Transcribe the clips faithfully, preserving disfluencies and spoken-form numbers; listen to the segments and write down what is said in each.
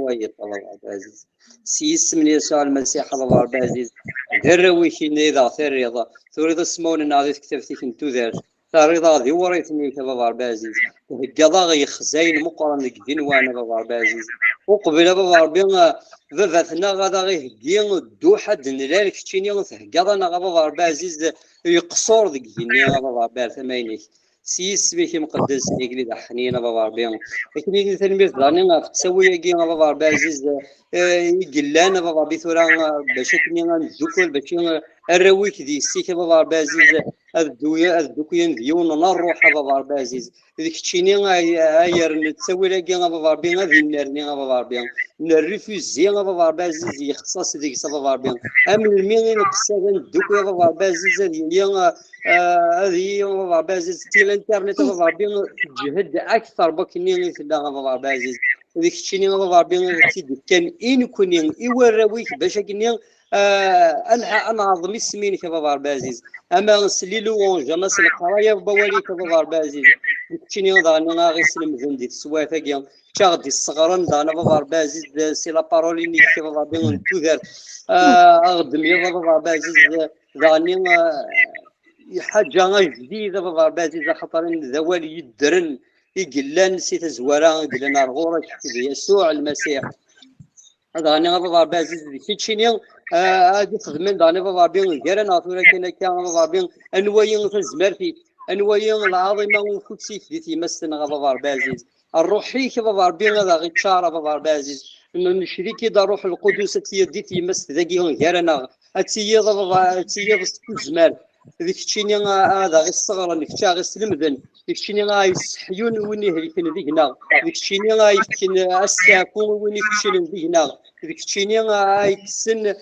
wayeḍ, a baba Ɛziz. S yisem n Yasuɛ Lmasiḥ, a baba Ṛebbi ɛziz, d arraw-ik i d aɣ-terriḍ, turiḍ asmawen-nneɣ di tektabt-ik n tudert, terriḍ-aɣ d iwriɣten-ik, a baba Ṛebbi ɛziz. Theggaḍ-aɣ ixzayen meqqren deg igenwan, a baba Ṛebbi ɛziz. Uqbel, a baba Ṛebbi, baba-tneɣ ad aɣ-iheggi dduḥ ad d-nlal, keččini theggaḍ-aneɣ, a baba Ṛebbi ɛziz, iqṣur deg igenni, a baba Ṛebbi, ar tama-inek. S yisem-ik imqeddes, a Agellid aḥnin, a baba Ṛebbi. Akken i tanemmirt daɣen ɣef ttawil-agi, a baba Ṛebbi ɛziz, eh, i yellan, a baba Ṛebbi, tura, eh, bac akken ad neddukel, bac, eh, arraw-ik d yessi-k, a baba Ṛebbi ɛziz, ad ddu-, ad ddukuyen d yiwen n ṛṛuḥ, a baba Ṛebbi ɛziz. D keččini ay, ay yerren ttawil-agi, a baba Ṛebbi, ad innerni, a baba Ṛebbi. Nerrifuzi, a baba Ṛebbi ɛziz, yexṣaṣ deg-s, a baba Ṛebbi. Am melmi i neqsad ad neddukel, a baba Ṛebbi ɛziz, ad yili, eh, eh, ad yili, a baba Ṛebbi ɛziz, ti l'internet, a baba Ṛebbi, teǧhed akter n wakken i tella, a baba Ṛebbi ɛziz. D keččini, a baba Ṛebbi, i ɣ-tt-id-ifkan i nekni, i warraw-ik, bac akken, eh, ad nɛ-, ad nɛeḍḍem isem-inek, a baba Ṛebbi ɛziz. Ama s les louanges, ama s leqraya n wawal-ik, a baba Ṛebbi ɛziz. D keččini daɣen i aɣ-islemden di teswiɛt-agi. Kečč aɣ-d-isseɣren daɣen, a baba Ṛebbi ɛziz, si la parole-inek, a baba Ṛebbi, n tudert. Ah, aɣ-d-tmliḍ, a baba Ṛebbi ɛziz, daɣen, ah, iḥaǧa ajdid, a baba Ṛebbi ɛziz, axaṭer d awal yeddren i yellan si tazwara, i yellan ar ɣur-k, d Yasuɛ Lmasiḥ. Daɣen, a baba Ṛebbi ɛziz, d keččini, ah, ad ixedmen daɣen, a baba Ṛebbi, gar-aneɣ tura kan akka, a baba Ṛebbi, ad nwali tazmert-ik, ad nwali lɛaḍima n ufus-ik di tyemmat-nneɣ, a baba Ṛebbi ɛziz. Ṛṛuḥ-ik, a baba Ṛebbi, ad aɣ-iččar, a baba Ṛebbi ɛziz. N-, necrik-id Ṛṛuḥ Lqudus ad t-yeddi tyemmat dagi gar-aneɣ. Ad tiliḍ, a baba, ad tiliḍ s tuzmert. D keččini a-, ad aɣ-isseɣren, d kečč aɣ-islemden. D keččini a yesseḥyun win ihelken deg-neɣ. D keččini a yefken asteɛfu i win ifeclen deg-neɣ. D keččini a yekksen, eh,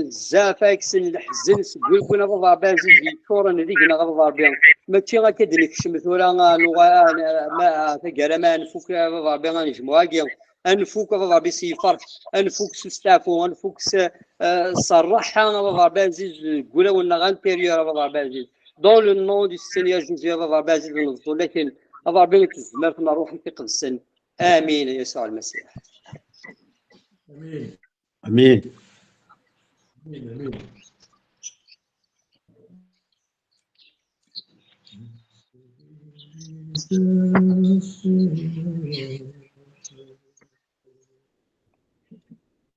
zzɛaf, a yekksen leḥzen seg wulwen, a baba Ṛebbi ɛziz, yeččuren deg-neɣ, a baba Ṛebbi. Mačči akka d-nekcem tura, a nuɣal, a, ma, a, taggara ma nfuk, a baba Ṛebbi, a nejmuɛ-agi. Ad nfuk, a baba Ṛebbi, s lferḥ, ad nfuk s usteɛfu, ad nfuk s, eh, s ṛṛaḥa, a baba Ṛebbi ɛziz, deg wulawen-nneɣ intérieur, a baba Ṛebbi ɛziz. Dans le nom du Seigneur Jésus, a baba Ṛebbi ɛziz, neẓẓul akken, a baba Ṛebbi, deg tezmert n Ṛṛuḥ-ik iqedsen. Amin, a Yasuɛ Lmasiḥ. Amin. Amin. Amin, amin.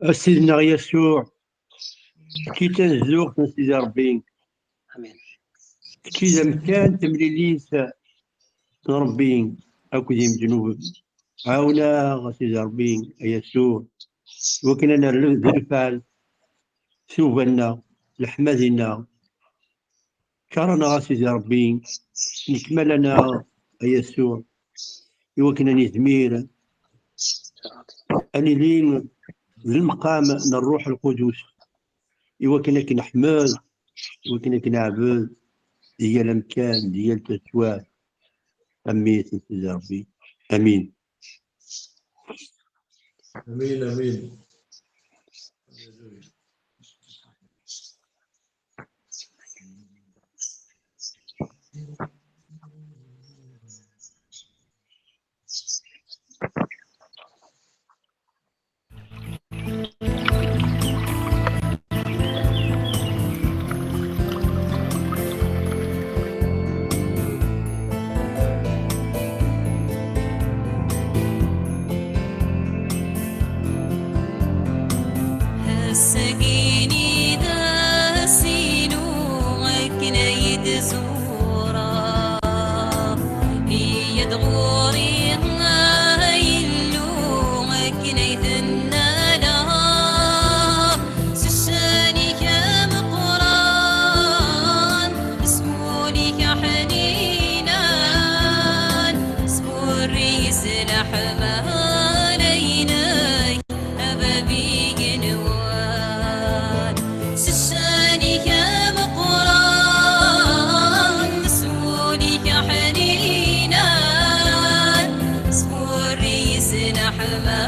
A Ssid-nneɣ Yasuɛ, efk-itt tanezduɣt n Sidi Ṛebbi. Amin. Efk-itt amkan n temlilit n Ṛebbi akked yimednuben. Ɛawen-aɣ a Sidi Ṛebbi, a Yasuɛ, iwakken ad nerr d lefɛel tuba-nneɣ, leḥmadi-nneɣ, ččar-aneɣ a Sidi Ṛebbi, nekmal-aneɣ a Yasuɛ, iwakken ad nizmir ad nili d lemqam n Ṛṛuḥ Lqudus, iwakken ad k-neḥmed, iwakken ad k-neɛbed di yal amkan, di yal taswiɛt, a mmi-s n Sidi Ṛebbi. Amin. Amin, amin. Ass-agi-ni d ass-inu akken ay d-zureɣ, iyya-d ɣur-i ay Illu akken ay t-nnaleɣ. S ccan-ik ameqqran, s wul-ik aḥninan, s wurrif s leḥmala-inek, a bab igenwan. S ccan-ik ameqqran, s wul-ik aḥninan, s wurrif s leḥmala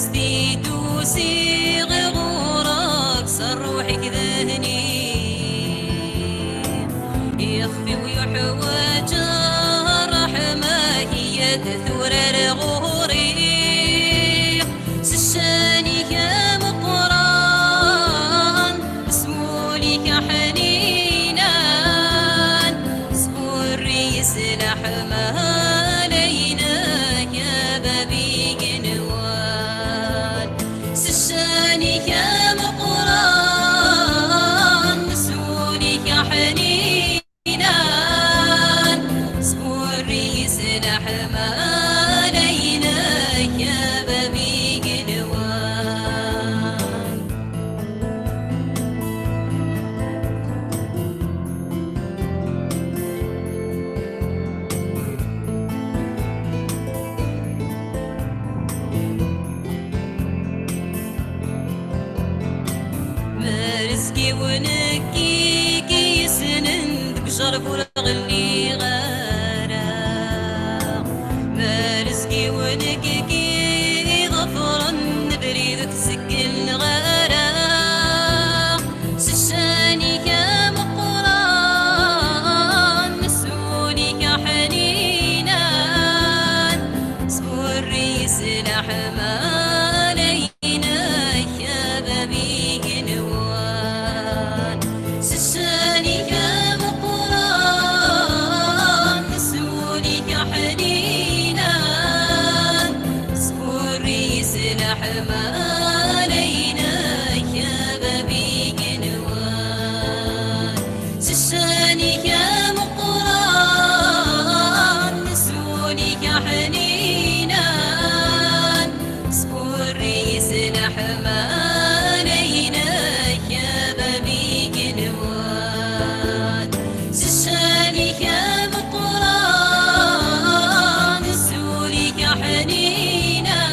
Sdidusiɣ ɣur-k s ṛṛuḥ-ik d ahni. Ixef-iw yuḥwaǧ ṛṛeḥma-k, iyya-d tura ar ɣur-i. S ccan-ik ameqqran, s wul-ik aḥninan, sburri-yi s leḥmala-inek, a bab igenwan. S ccan-ik ameqqran, s wul-ik aḥninan, sburri-yi s leḥmala-inek, a bab igenwan. Merezg-iw nekk i k-yessnen, deg ujerbub ur ɣelliɣ ara. Merezg-iw nekk i k-iḍefren, abrid ur t-zegleɣ ara. S ccan-ik ameqqran, s wul-ik aḥninan, sburri-yi s leḥmala-inek, a bab igenwan. S ccan-ik ameqqran, s wul-ik aḥninan, sburri-yi s leḥmala-inek, a bab igenwan. S ccan-ik ameqqran, s wul-ik aḥninan, sburri-yi s leḥmala-inek, a bab igenwan. S ccan-ik ameqqran, s wul-ik aḥninan,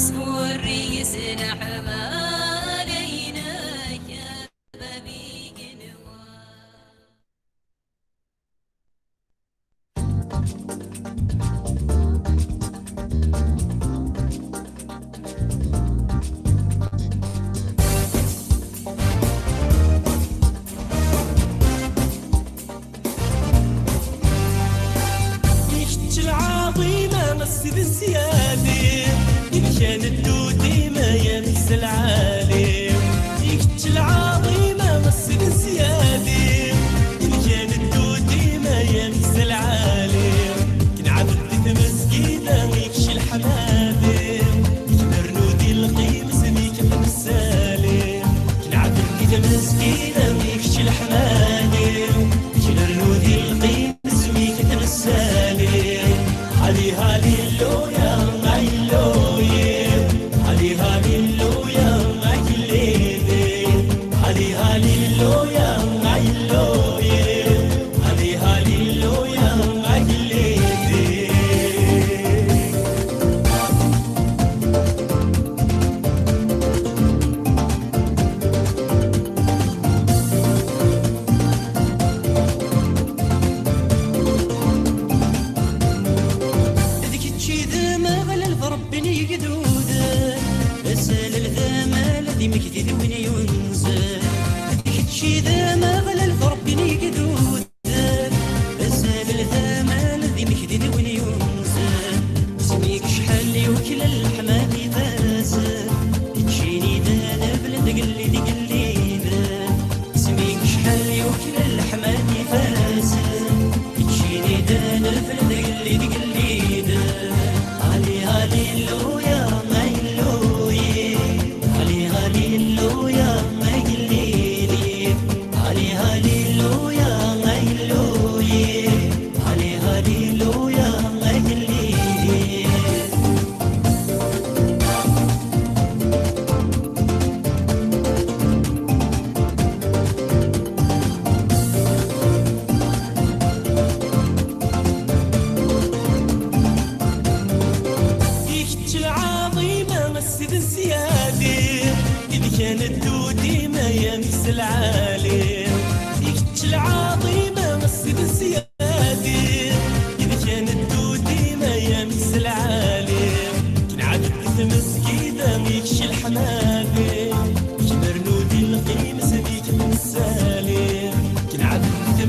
sburri-yi s leḥmala-inek, a bab igenwan. Ikečč lɛaḍima a ssid n syadi, i d-kan ddu dima ya meksa lɛali. Ikečč lɛaḍima a ssid n syadi, i d-kan ddu dima ya meksa lɛali. Kenɛabed di tmezgida ikečč leḥmadi, kenrnu di lqims mi k-nessali. Kenɛabed di tmezgida ikečč leḥmadi, kenrnu di lqims mi k-nessali. Hali, haliluya,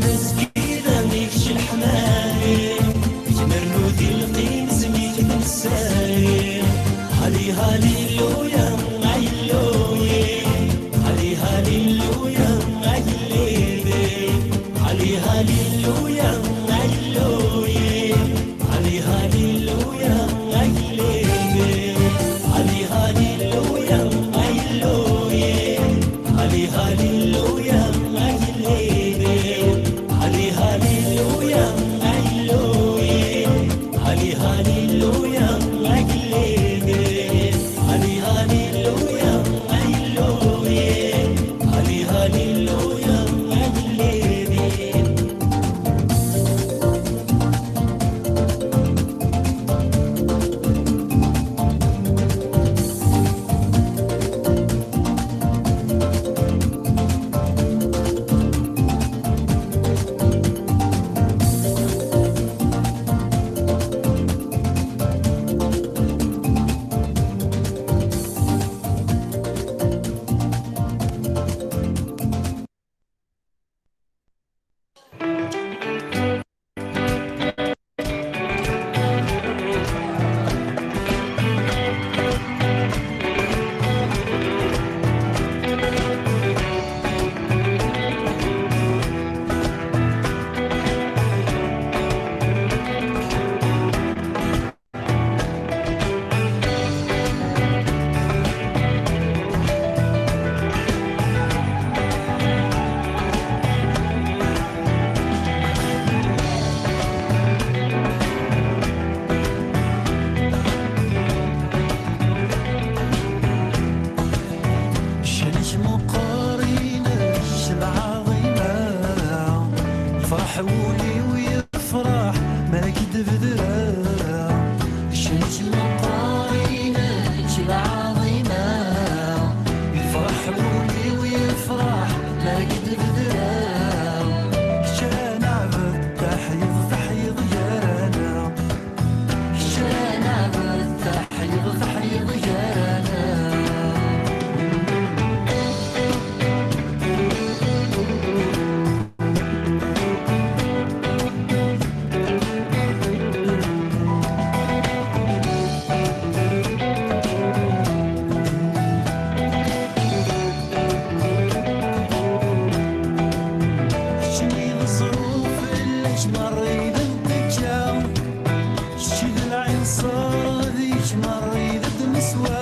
Azgida ikečč leḥmali, yettmernu di lqim zmit d nessali. Hali haliluya, ayluyi. Hali haliluya, aylibi. Hali haliluya, ayluyi. Hali haliluya, aylibi. Hali haliluya, ayluyi. Hali haliluya, aylibi. Hali haliluya, ayluyi. Hali haliluya, aylibi. Hali haliluya, ayluyi. Hali haliluya, aylibi. Ccen-ik meqqer, inek lɛaḍima, yefreḥ wul-iw, yefreḥ ma k-d-bedreɣ. Ccen-ik meqqer, inek lɛaḍima, yefreḥ wul-iw, yefreḥ ma k-d-bedreɣ. Kečč ara neɛbed, taḥyuḍ, taḥyuḍ gar-aneɣ. Kečč ara neɛbed, taḥyuḍ, taḥyuḍ gar-aneɣ. Keččini d ẓẓruf, fell-ak merra i d ntekka. Kečč d lɛinṣer, deg-k merra i d neswa.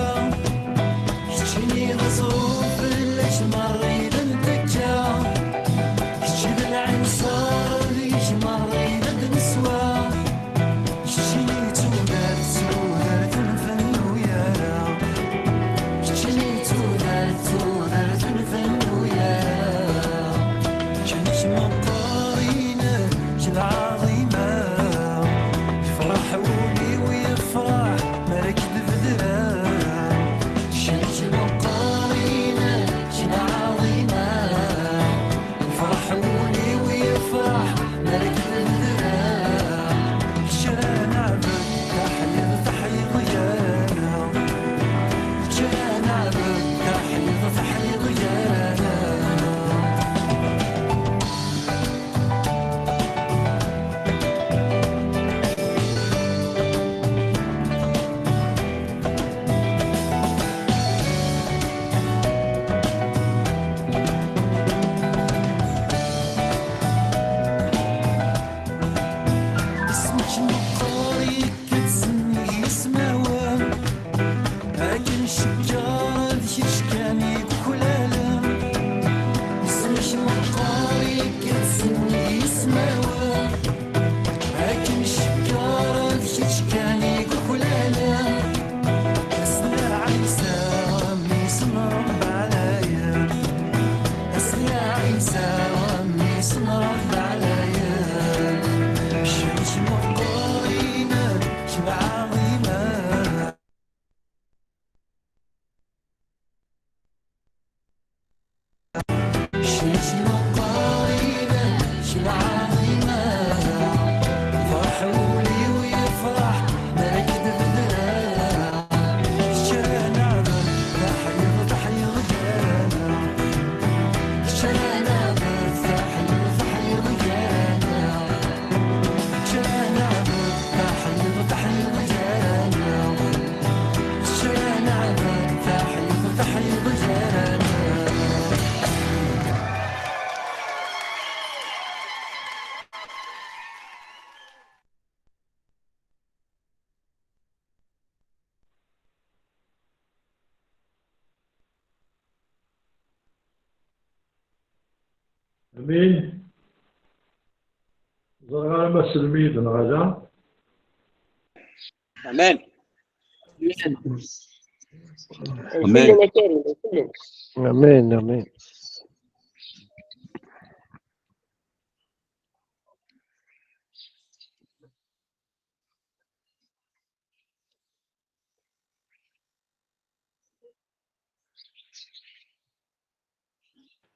Keččini d ẓẓruf, fell-ak merra i d ntekka. Kečč d lɛinṣer, deg-k merra i d neswa. Keččini d tudert, tudert n fennu yara. Keččini d tudert, tudert n fennu yara. Kečč meqqer, inek lɛaḍima. Yefreḥ wul-iw, yefreḥ mi ara k-d-bedreɣ. Kečč meqqer, inek lɛaḍima. Yefreḥ wul-iw, yefreḥ mi ara k-bedreɣ. Kečč ara neɛbed, taḥyuḍ, taḥyuḍ gar-aneɣ. Kečč ara neɛbed, taḥyuḍ, taḥyuḍ gar-aneɣ. Isem-ik meqqer, yekka-d s nnig yismawen. Akken cekkeṛ d kečč kan i yuklalen. Isem-ik meqqer, yekka-d s nnig yismawen. Akken cekkeṛ d kečč kan i yuklalen. Asla Ɛisa, mmi-s n Ṛebbi ɛlayen. Asla Ɛisa, mmi-s n Ṛebbi ɛlayen. Cemc meqqer, inek lɛaḍima. Cemc meqqer, inek lɛaḍima. Amin. Ẓriɣ ara ma sellem-iyi-d neɣ ala. Amin. Amin. Amin, amin.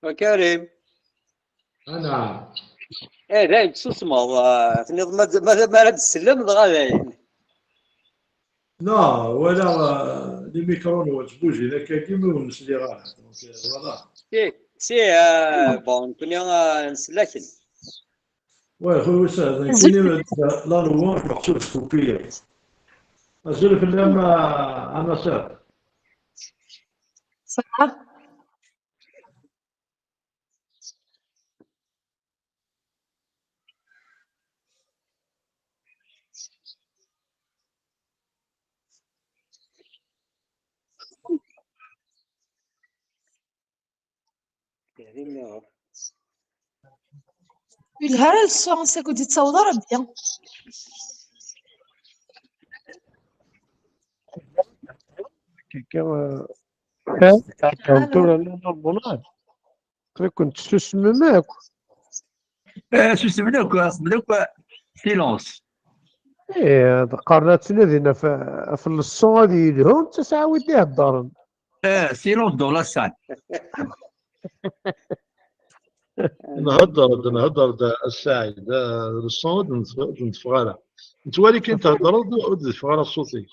A Karim. Anɛam. Eh, dayen tessusmeḍ, ah, tenniḍ ma, ma, ma ara d-tsellem dɣa dayen. Non, walaɣ, ah, les micros nwen ttbujin akkagi, mi ur nesliɣ ara. Donc, euh, voilà. Si, si, ah, bon, nekkni, ah, nsell-aken. Ouais, oui, oui, ça, donc, la louange, meḥsub tkupi. Azul fell-am, a, a Nasser. Ça va ? Yelha ara le son, ass-agi ur d-yettaweḍ ara bien. Kika, eh, eh, tura, la, la, la, la. Aql-iken tessusmem akk. Eh, susmen akk, aql-aɣ akk silence. Eh, qqaren ad ttnadin ɣef, ɣef le son ad yelhu, netta s aɛwin d-iheddren. Eh, silence dans la salle. Nhedder-d, nhedder-d, a Saɛid, eh, le son ur d-nef-, ur d-neffeɣ ara. Nettwali kan theddreḍ, ur d-yeffeɣ ara ṣṣut-ik.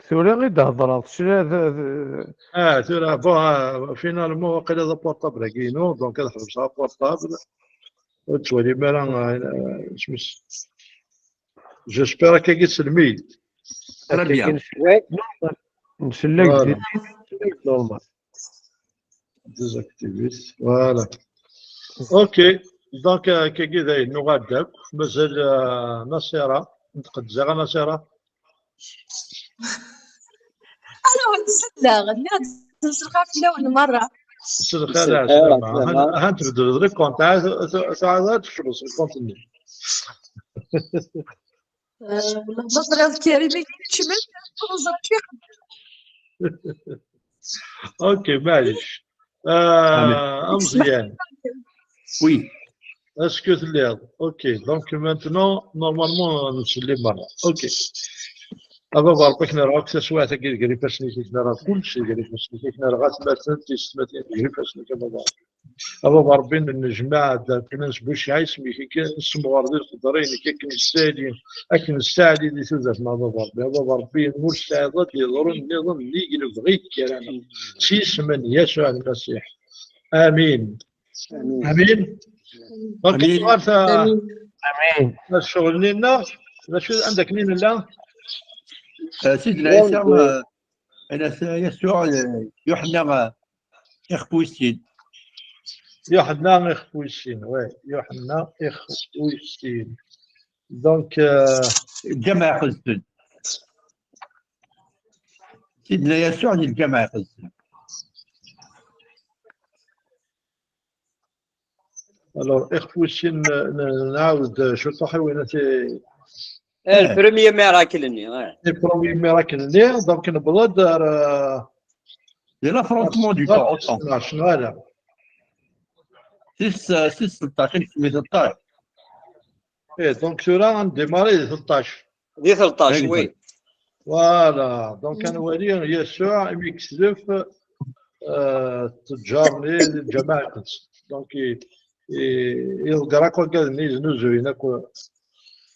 Tura i d-heddreɣ, tesliḍ, eh, Ah, tura, bon, ah, finalement, waqila d aportable-agi-inu, donc ad ḥebseɣ aportable. Ur ttwalim ara, ah, isem-is. J'espère akkagi tselmid. Très bien. Akkagi nsellek. Ouais. Nsellek. Voilà. Di, nsellek normal. Désactiver. Voilà. Ok. Donc, euh, akkagi dayen, nuɣal-d akk. Mazal, euh, Nasira. Nteqd ziɣ a Nasira. Alors, nsellek. Lliɣ nsellek fell-awen merra. Nsellek, ala, nsellek, ala, ala. Han, han tbeddleḍ le compte. Ah, tu, tu, tu, tu, tu, tu, le compte-nni. Euh, ma ẓriɣ d Karim i keččmen, ur ẓriɣ. Ok, maɛlic. Euh, ameẓyan. Oui. Est-ce que telliḍ? Ok, donc maintenant, normalement, nsellem merra. Ok. A baba Ṛebbi, ad k-nerɣ akk taswiɛt-agi, deg ifassen-ik ad k-nerɣ kullec, deg ifassen-ik ad k-nerɣ atmaten, tiyessetmatin, deg ifassen-ik a baba Ṛebbi. A baba Ṛebbi, nnejmaɛ-d akken nesbucɛa isem-ik, akken nessemɣer di lqedr-inek, akken nessali, akken nessaɛli di tudert-nneɣ a baba Ṛebbi. A baba Ṛebbi, ma ur tesɛiḍ ad d-yeḍru nniḍen nnig lebɣi-k gar-aneɣ. S yisem n Yasuɛ Lmasiḥ. Amin. Amin. Amin. Ok, amin. Tuɣal ta-, amin. Ccɣel-nni-nneɣ, d acu, anda akken i nella? Eh, Sidna Ɛisa, eh, Ɛisa, Yasuɛ, eh, Yuḥenna, eh, ixef wis sin. Yuḥenna ixef wis sin, ouais. Yuḥenna ixef wis sin. Donc, euh, Lǧameɛ Iqedsen. Sidna Yasuɛ di Lǧameɛ Iqedsen. Alors, ixef wis sin, n-, n-, nɛawed ciṭuḥ i win ati-, eh, le premier miracle-nni, eh. Le premier miracle-nni, donc newweḍ-d ar, euh, di l'affrontement du temps, autant. Tis, tis tleṭṭac, i teṭṭac. Eh, donc tura ad ndémarrer di tleṭṭac. Di tleṭṭac, oui. Voilà, donc ad nwali Yasuɛ imi yekseb, euh, ttejjar-nni di Lǧameɛ Iqedsen. Donc, i, i, iḍegger akk agad-nni yeznuzuyen akk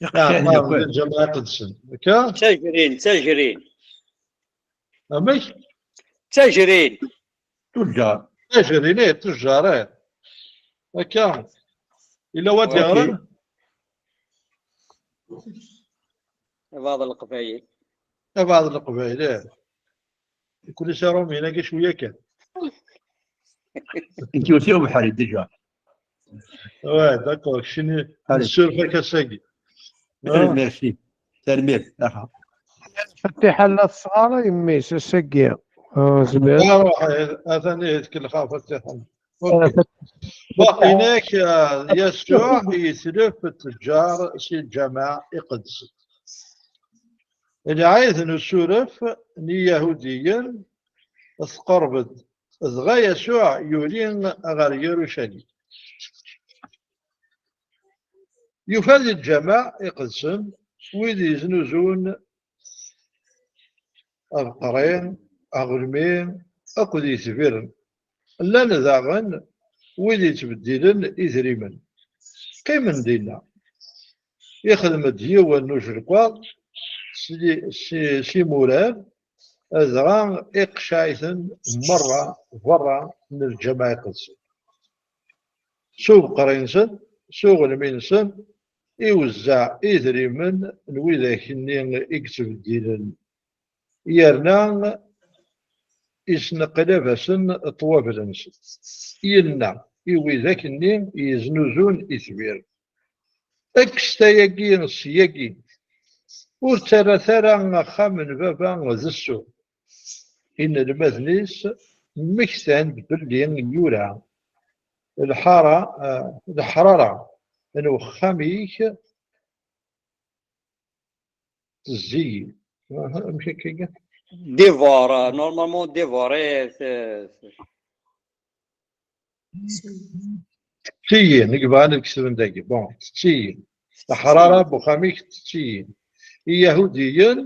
iɛmaren di Lǧameɛ Iqedsen. Akka? Ttajrin, ttajrin. Amek? Ttajrin. Tujjar. Ttajrin, eh, tujjar, eh. Akka. Yella wa d-yeɣran? Ibaḍ n Leqbayel. Ibaḍ n Leqbayel, eh. Kul isarumin-agi cwiya kan. Nekk usiɣ ubeḥri déjà. Ouais, d'accord, keččini, allez, nessuref-ak ass-agi. Merci. Tanemmirt. Aha. Fatiḥa la tesɣar yemma-s ass-agi. Ah, zemreɣ. Ruḥ, atan ihi tkellex ɣef Fatiḥa. Ok. Bon, yenna-k, euh, Yasuɛ yetlef ttejjar si lǧameɛ iqedsen. Lɛid n usuref n Iyahudiyen tqerreb-d, dɣa Yasuɛ yuli ɣer Yirucalim. Yufa di lǧameɛ iqedsen wid yeznuzun abeqri, aɣelmi akked yetbiren. Llan daɣen wid yettbeddilen idrimen. Qqimen dinna. Ixdem-d yiwen n ujelkaḍ s, s, s imurar, dɣa iqceɛ-iten merra berra n lǧameɛ iqedsen. S ubeqri-nsen, s uɣelmi-nsen, iwezzeɛ idrimen n widak-nni i yettbeddilen, yerna isneqlab-asen ṭṭwabel-nsen. Yenna i widak-nni yeznuzun itbir: Kkset ayagi syagi, ur ttarrat ara axxam n baba d ssuq. Inelmaden-is mmektan-d belli yura: Lḥara, eh, leḥrara n uxxam-ik tezzi-yi. Aha, amek akka-ya? Devoir, euh, normalement, devoir, eh, c'est, c'est Tetti-yi, nekk bɣan ad kesben dagi. Bon, tetti-yi. Leḥrara n uxxam-ik tetti-yi. Iyahudiyen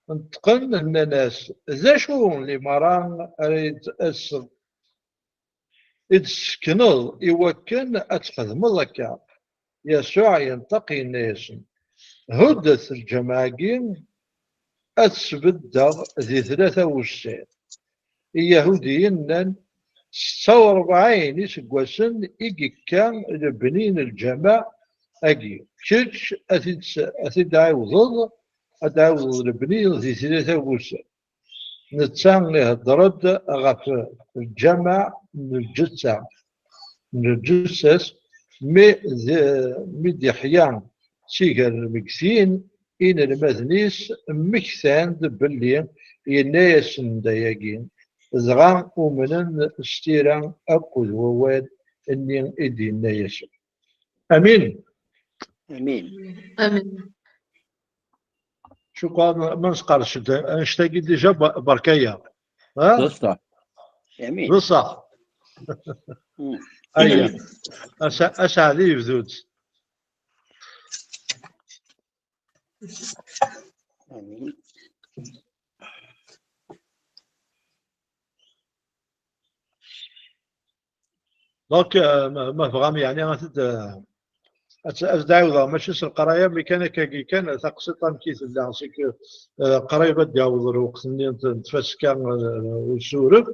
neṭqen, nnan-as: D acu n limaṛa ara d-, as-, i d-tessekneḍ i wakken ad txedmeḍ akka? Yasuɛ yenṭeq, yenna-yasen: Huddet lǧameɛ-agi, ad t-sbeddeɣ di tlata wussan. Iyahudiyen nnan: Setta u ṛebɛin iseggasen i yekka lebni n lǧameɛ-agi, kečč ad t-id-, ad t-id-tɛiwdeḍ, ad d-tɛiwdeḍ lebni di tlata wussan. Netta ihedder-d ɣef lǧameɛ n lǧetta, n lǧetta-s, mi d, mi d-iḥya si gar lmegtin, inelmaden-is mmektan-d belli yenna-yasen-d ayagi, dɣa umnen s tira akked wawal-nni i d-yenna Yasuɛ. Amin. Amin. Amin. Cukkeɣ ma, ma nesqerdec-d annect-agi déjà, ba-, berka-yaɣ. Ha? D ṣṣeḥ. Amin. D ṣṣeḥ. Mm. Aya. Asa-, aseɛdi yebdu-d. Amin. Donc, euh, ma, ma tebɣam, yeɛni, ad t-, euh, ad t-, ad t-ɛiwdeɣ, mačči s leqraya, mi kan akkagi kan, taqsiṭ amek i tella, c'est que, euh, qrib ad d-yaweḍ lweqt-nni n, n tfaska, euh, usuref.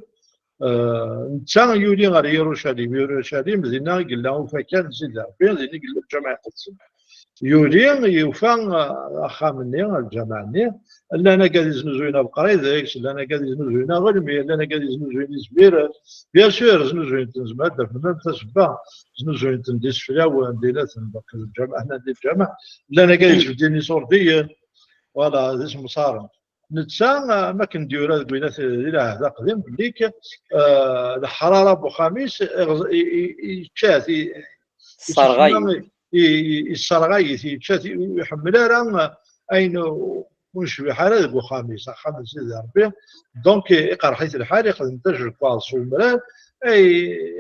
Euh, netta yuli ɣer Yirucalim. Yirucalim, dinna i yella ufakan n Sidi Ṛebbi, dinna i yella lǧameɛ iqedsen. Yuli, yufa, uh, axxam-nni, lǧameɛ-nni, llan agad iznuzuyen abeqri deg-s, llan agad iznuzuyen aɣelmi, llan agad iznuzuyen izbiren. Bien sûr, znuzuyen-ten, zemreɣ ad d-afem tasebba, znuzuyen-ten d iseflawen, d ilaten, donc, lǧameɛ, hna di lǧameɛ, llan agad yettbeddilen iṣurdiyen, voilà, d isemsaren. Netta, uh, ma akken d-yura deg winat di lɛehd aqdim, belli k-, uh, leḥrara n uxxam-is, iɣeẓ-, i, i, i, yečča-t, i, Tesserɣay-it. I, i, yesserɣay-it, yečča-t, ur iḥemmel ara ayen ur necbiḥ ara deg uxxam-is, axxam n Sidi Ṛebbi. Donc, iqerḥ-it lḥal, ixdem tajelkaḍ s umrar, ay,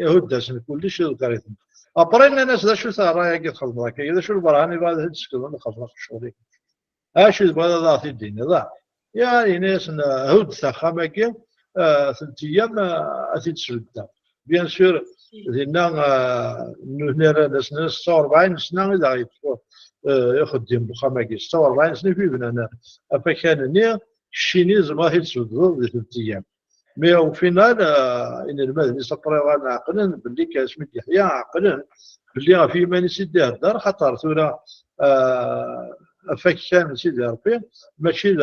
ihudd-asen kullec, iḍegger-iten. Après, nnan-as: "D acu-t ṛṛay-agi txedmeḍ akka? D acu lberhan i bɣiɣ ad t-id-tsekneḍ, ad xedmeɣ ccɣel-ik?" Acu tebɣiḍ ad aɣ-t-id-tiniḍ, ah? Ya, yenna-yasen: "Huddet axxam-agi, ah, tlata eyyam, ah, ad t-id-sbeddeɣ." Bien sûr, dinna, ah, nutni rran-as, nnan-as: "Setta u ṛebɛin sna i d aɣ-yeṭṭef, ah, uxeddim n uxxam-agi. Setta u ṛebɛin sna i fi bnan afakan-nni, keččini zemreɣ ad t-id-sbeddeḍ di tlata eyyam." Mais au final, euh, inelmaden-is après uɣalen ɛeqlen belli asmi d-yeḥya, ɛeqlen belli ɣef yiman-is i d-ihedder, xaṭer tura, euh, afakan n Sidi Ṛebbi mačči d,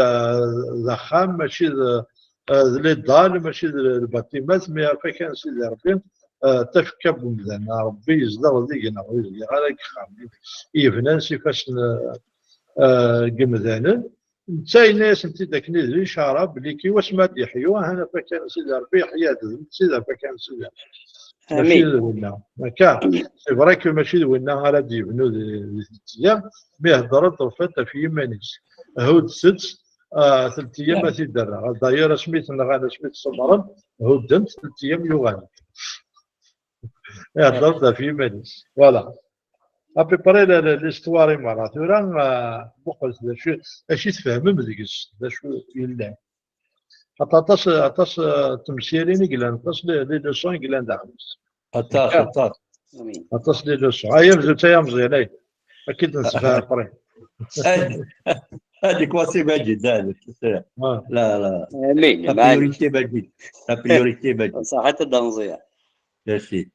d axxam, mačči d, euh, d les dalles, mačči d lbatimat, mais afakan n Sidi Ṛebbi, euh, d tafekka n wemdan. Ṛebbi yezdeɣ deg-neɣ, ur yezdiɣ ara deg uxxam yebnan s ifassen, euh, euh, n yemdanen. Netta yenna-yasent-id akken i d licara, belli ki wasmi ad d-yeḥyu, ahan afakan n Sidi Ṛebbi yeḥya-d, d netta i d afakan n Sidi Ṛebbi. Mačči d winna. Akka, c'est vrai que mačči d winna ara d-yebnu di, di teltiyam, mi heddren ɣef yiman-is. Huddet-tt, ah, teltiyam ad t-id-rreɣ. D'ailleurs, asmi t-nɣan, asmi t-semmren, hudden-t, teltiyam yuɣal. Ihedder-d ɣef yiman-is. Voilà. À peu près la, la, l'histoire i merra. Tura, ah, muqlet d acu, acu i tfehmem deg-s, d acu yellan. Aṭas, aṭas, ah, temsirin i yellan, aṭas les, les leçons i yellan daxel-is. Aṭas, aṭas. Aṭas les leçons. Ay, bdu-tt ay ameẓyan, ay. Ad k-id-nsefha après. Ad, ad ikwasi Maǧid, ad, ah. La, la. Amin. La priorité Maǧid. La priorité Maǧid. Saḥit a Dda Meẓyan. Merci.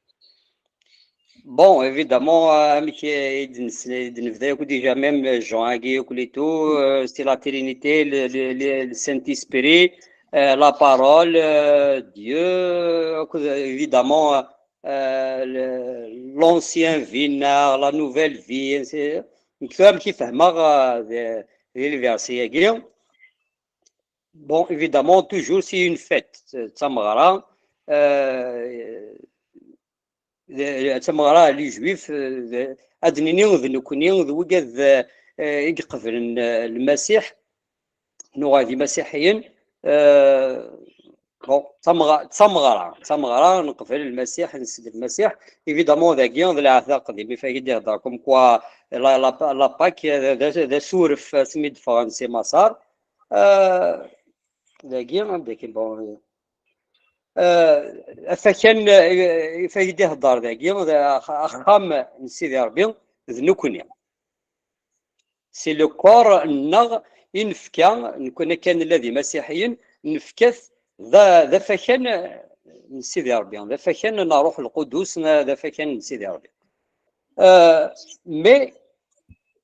Bon, évidemment, euh, amek i d-nes-, i d-nebda akk déjà, même Jean-agi akk et tout, euh, c'est la Trinité, le, le, le, le Saint-Esprit, euh, la parole, euh, Dieu, euh, évidemment, euh, le, l'ancien vie, la nouvelle vie, c'est, donc, amek i fehmeɣ, euh, di, di les versets-agi. Bon, évidemment, toujours c'est une fête, d tameɣra, euh, d, d tameɣra les juifs, euh, d, ad nini d nekkni, d wigad, euh, i iqeblen, euh, Lmasiḥ, nuɣal d imasiḥiyen, euh, bon, d tameɣra, d tameɣra, d tameɣra, neqbel Lmasiḥ, nsell Lmasiḥ, évidemment, dagi, d lɛehd aqdim, i fagi d-ihedder, comme quoi, la, la, la Pâque, d, d, d asuref, asmi d-ffɣen si Maṣer, euh, dagi, anda akken, bon, euh, afakan, euh, i fagi d-ihedder dagi, d ax-, axxam n Sidi Ṛebbi, d nekkni. C'est le corps-nneɣ i nefka, nekkni kan nella d imasiḥiyen, nefka-t d, d afakan n Sidi Ṛebbi, d afakan n Ṛuḥ Lqudus, d afakan n Sidi Ṛebbi. Euh, mais,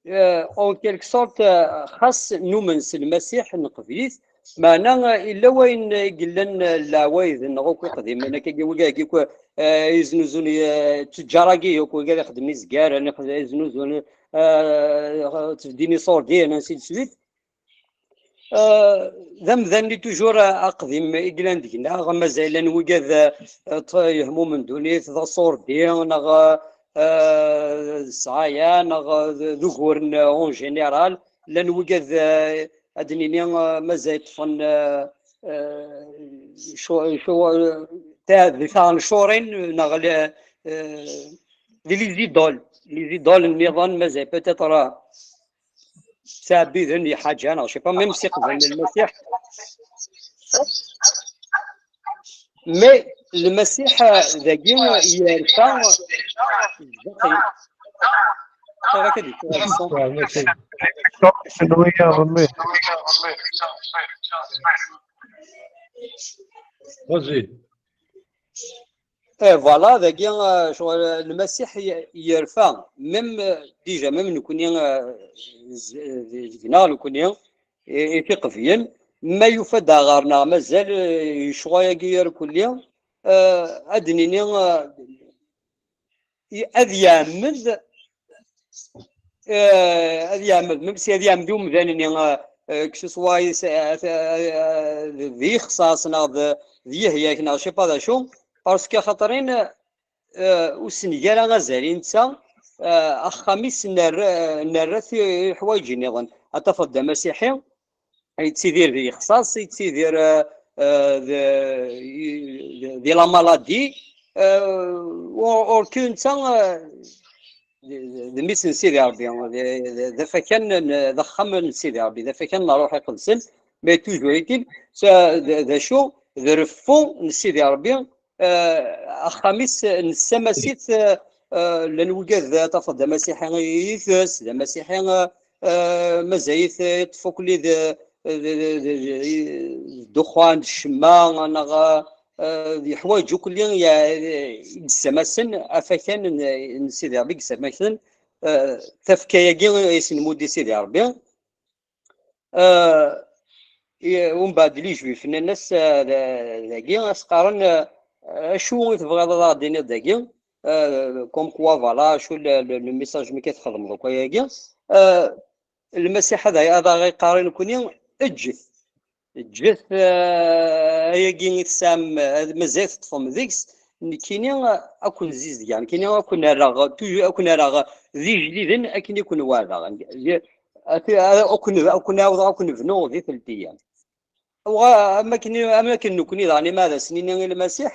euh, en quelque sorte, euh, xas numen s Lmasiḥ, neqbel-it, meɛna, euh, illa wayen i yellan, euh, leɛwayed-nneɣ akk iqdimen, akkagi, wigagi akk, euh, iznuzun, euh, ttejjar-agi akk, wigad ixeddmen izgaren, ixed-, iznuzun, euh, ttbeddin iṣurdiyen, ainsi de suite. Euh, d amdan-nni toujours, euh, aqdim i yellan deg-neɣ, mazal llan wigad, euh, t-, yehmumen ddunit, d aṣurdi, neɣ, euh, d ssɛaya, neɣ, euh, d, d uguren, euh, en général, llan wigad, euh, ad d-nini, euh, mazal ṭṭfen, euh, euh, cu-, cu-, euh, ta-, di tɛencurin, neɣ le-, euh, di les idoles, les idoles nniḍen, mazal peut-être, euh, ttɛebbiden i ḥaǧa, neɣ, je sais pas, même si qeblen Lmasiḥ. Mais Lmasiḥ, euh, dagi, euh, yerfa, euh, baqi. Ayɣer akka d-yettuɣal ṣṣut? Kenwi ya Ṛemmi. Vas-y. Eh, voilà, dagi, euh, ccɣel, euh, Lmasiḥ y-, yerfa, même, euh, déjà, même nekkni, euh, z-, z-, deg-neɣ nekkni, i, i tiqebyen, ma yufa-d ɣer-neɣ mazal, euh, ccɣel-agi irkelli, euh, ad d-nini, euh, i-, ad yeɛmed, euh, ad yeɛmed, même si ad yeɛmed i umdan-nni, euh, euh, que ce soit is-, euh, euh, d ixṣaṣ neɣ d, d yihyak neɣ je sais pas d acu, parce que axaṭer-in, euh, ur s-ngi ara azal i netta, euh, axxam-is nerra, nerra-t i, i leḥwayeǧ nniḍen. Ad tafeḍ d amasiḥi, yettidir di lexṣaṣ, yettidir, euh, euh, di, di, di la maladie, euh, ur, ur k-, netta, euh, d, d, d mmi-s n Sidi Ṛebbi, d, d, d afakan n, d axxam n Sidi Ṛebbi, d afakan n Ṛṛuḥ Iqedsen, mais toujours est-il, d, d acu, d reffu n Sidi Ṛebbi, euh, axxam-is, nessamas-it, euh, euh, llan wigad, tafeḍ d amasiḥi i itess, d amasiḥi, euh, euh, mazal-it, euh, yeṭṭef akk-, d, d, d, d, d ddexxan, d ccemma, neɣ, euh, yeḥwaǧ akk-, i, i yessamasen, afakan n, n Sidi Ṛebbi i yessamasen, euh, tafekka-agi i s-nmuddi Sidi Ṛebbi. Euh, i, umbeɛd les juifs nnan-as, euh, da-, dagi, as-qqaren, euh, acu i tebɣiḍ ad aɣ-d-tiniḍ dagi? Euh, comme quoi, voilà, acu le, le, le message mi txedmeḍ akk ayagi? Euh, Lmasiḥ ad, ad aɣ-iqqar i nekkni, eǧǧet. Eǧǧet, euh, ayagi i tesɛam, euh, mazal teṭṭfem deg-s, Nekkini ad ken-zizdegeɣ, nekkini ad ken-rreɣ, toujours ad ken-rreɣ d ijdiden akken i ken-wɛdeɣ. Ad ken-, ad ken-ɛawdeɣ ad ken-bnuɣ di teltiya. Wa, am akken, am akken nekkni daɣen, ma ad as-nini i Lmasiḥ,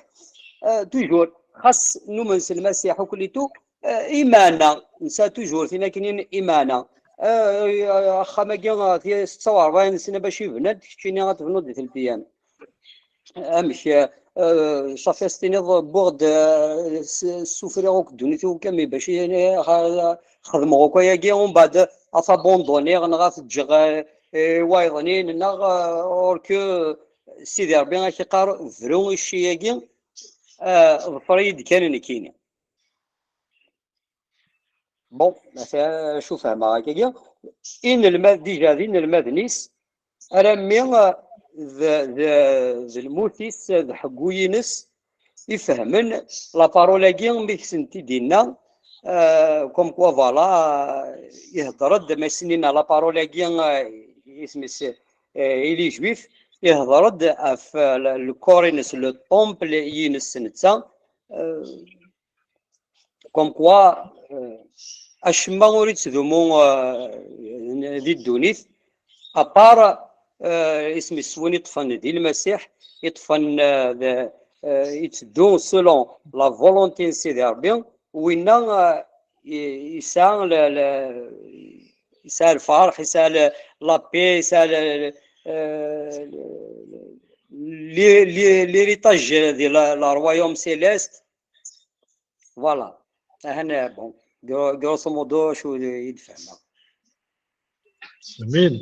eh, toujours, xas numen s Lmasiḥ uklitu, eh, iman-a, nesɛa toujours tin akken iman-a. Eh, axxam-agi, eh, setta u ṛebɛin sna bac i bnan, keččini ad tebnuḍ di teltiya. Amek, eh, eh, safi ad s-tiniḍ, wwiɣ-d, eh, s-, ssufriɣ akk ddunit-iw kammi bac i, eh, xedmeɣ akk ayagi, umbeɛd ad t-abandonniɣ neɣ ad t-ǧǧeɣ, eh, i wayeḍnin, neɣ, eh, or que Sidi Ṛebbi ad k-iqqar bru i cci-agi, eh, ḍfer-iyi-d kan nekkini. Bon, acu fehmeɣ akkagi? Inelmad, déjà d inelmaden-is, alammi, eh, d, d, d lmut-is, d ḥeggu-ines, i fehmen la parole-agi mi ksent-id-inna, eh, comme quoi, voilà, ihedder-d, ma s-nina la parole-agi, eh, isem-is, eh, ili juif, ihedder-d ɣef, eh, le, le corps-ines, le temple-ines netta, eh, comme quoi, eh, acemma ur ittdumu, eh, di ddunit, à part, eh, isem-is win iṭṭfen di Lmasiḥ, iṭṭfen, eh, d, eh, itteddu selon la volonté n Sidi Ṛebbi, winna, eh, i-, yesɛa le, le, yesɛa lferḥ, yesɛa le, la paix, yesɛa le, le, eh, le, le, l'héritage de la, la royaume céleste. Voilà. Ahan, bon, gro-, grosso modo, acu i d-fehmeɣ. Amin.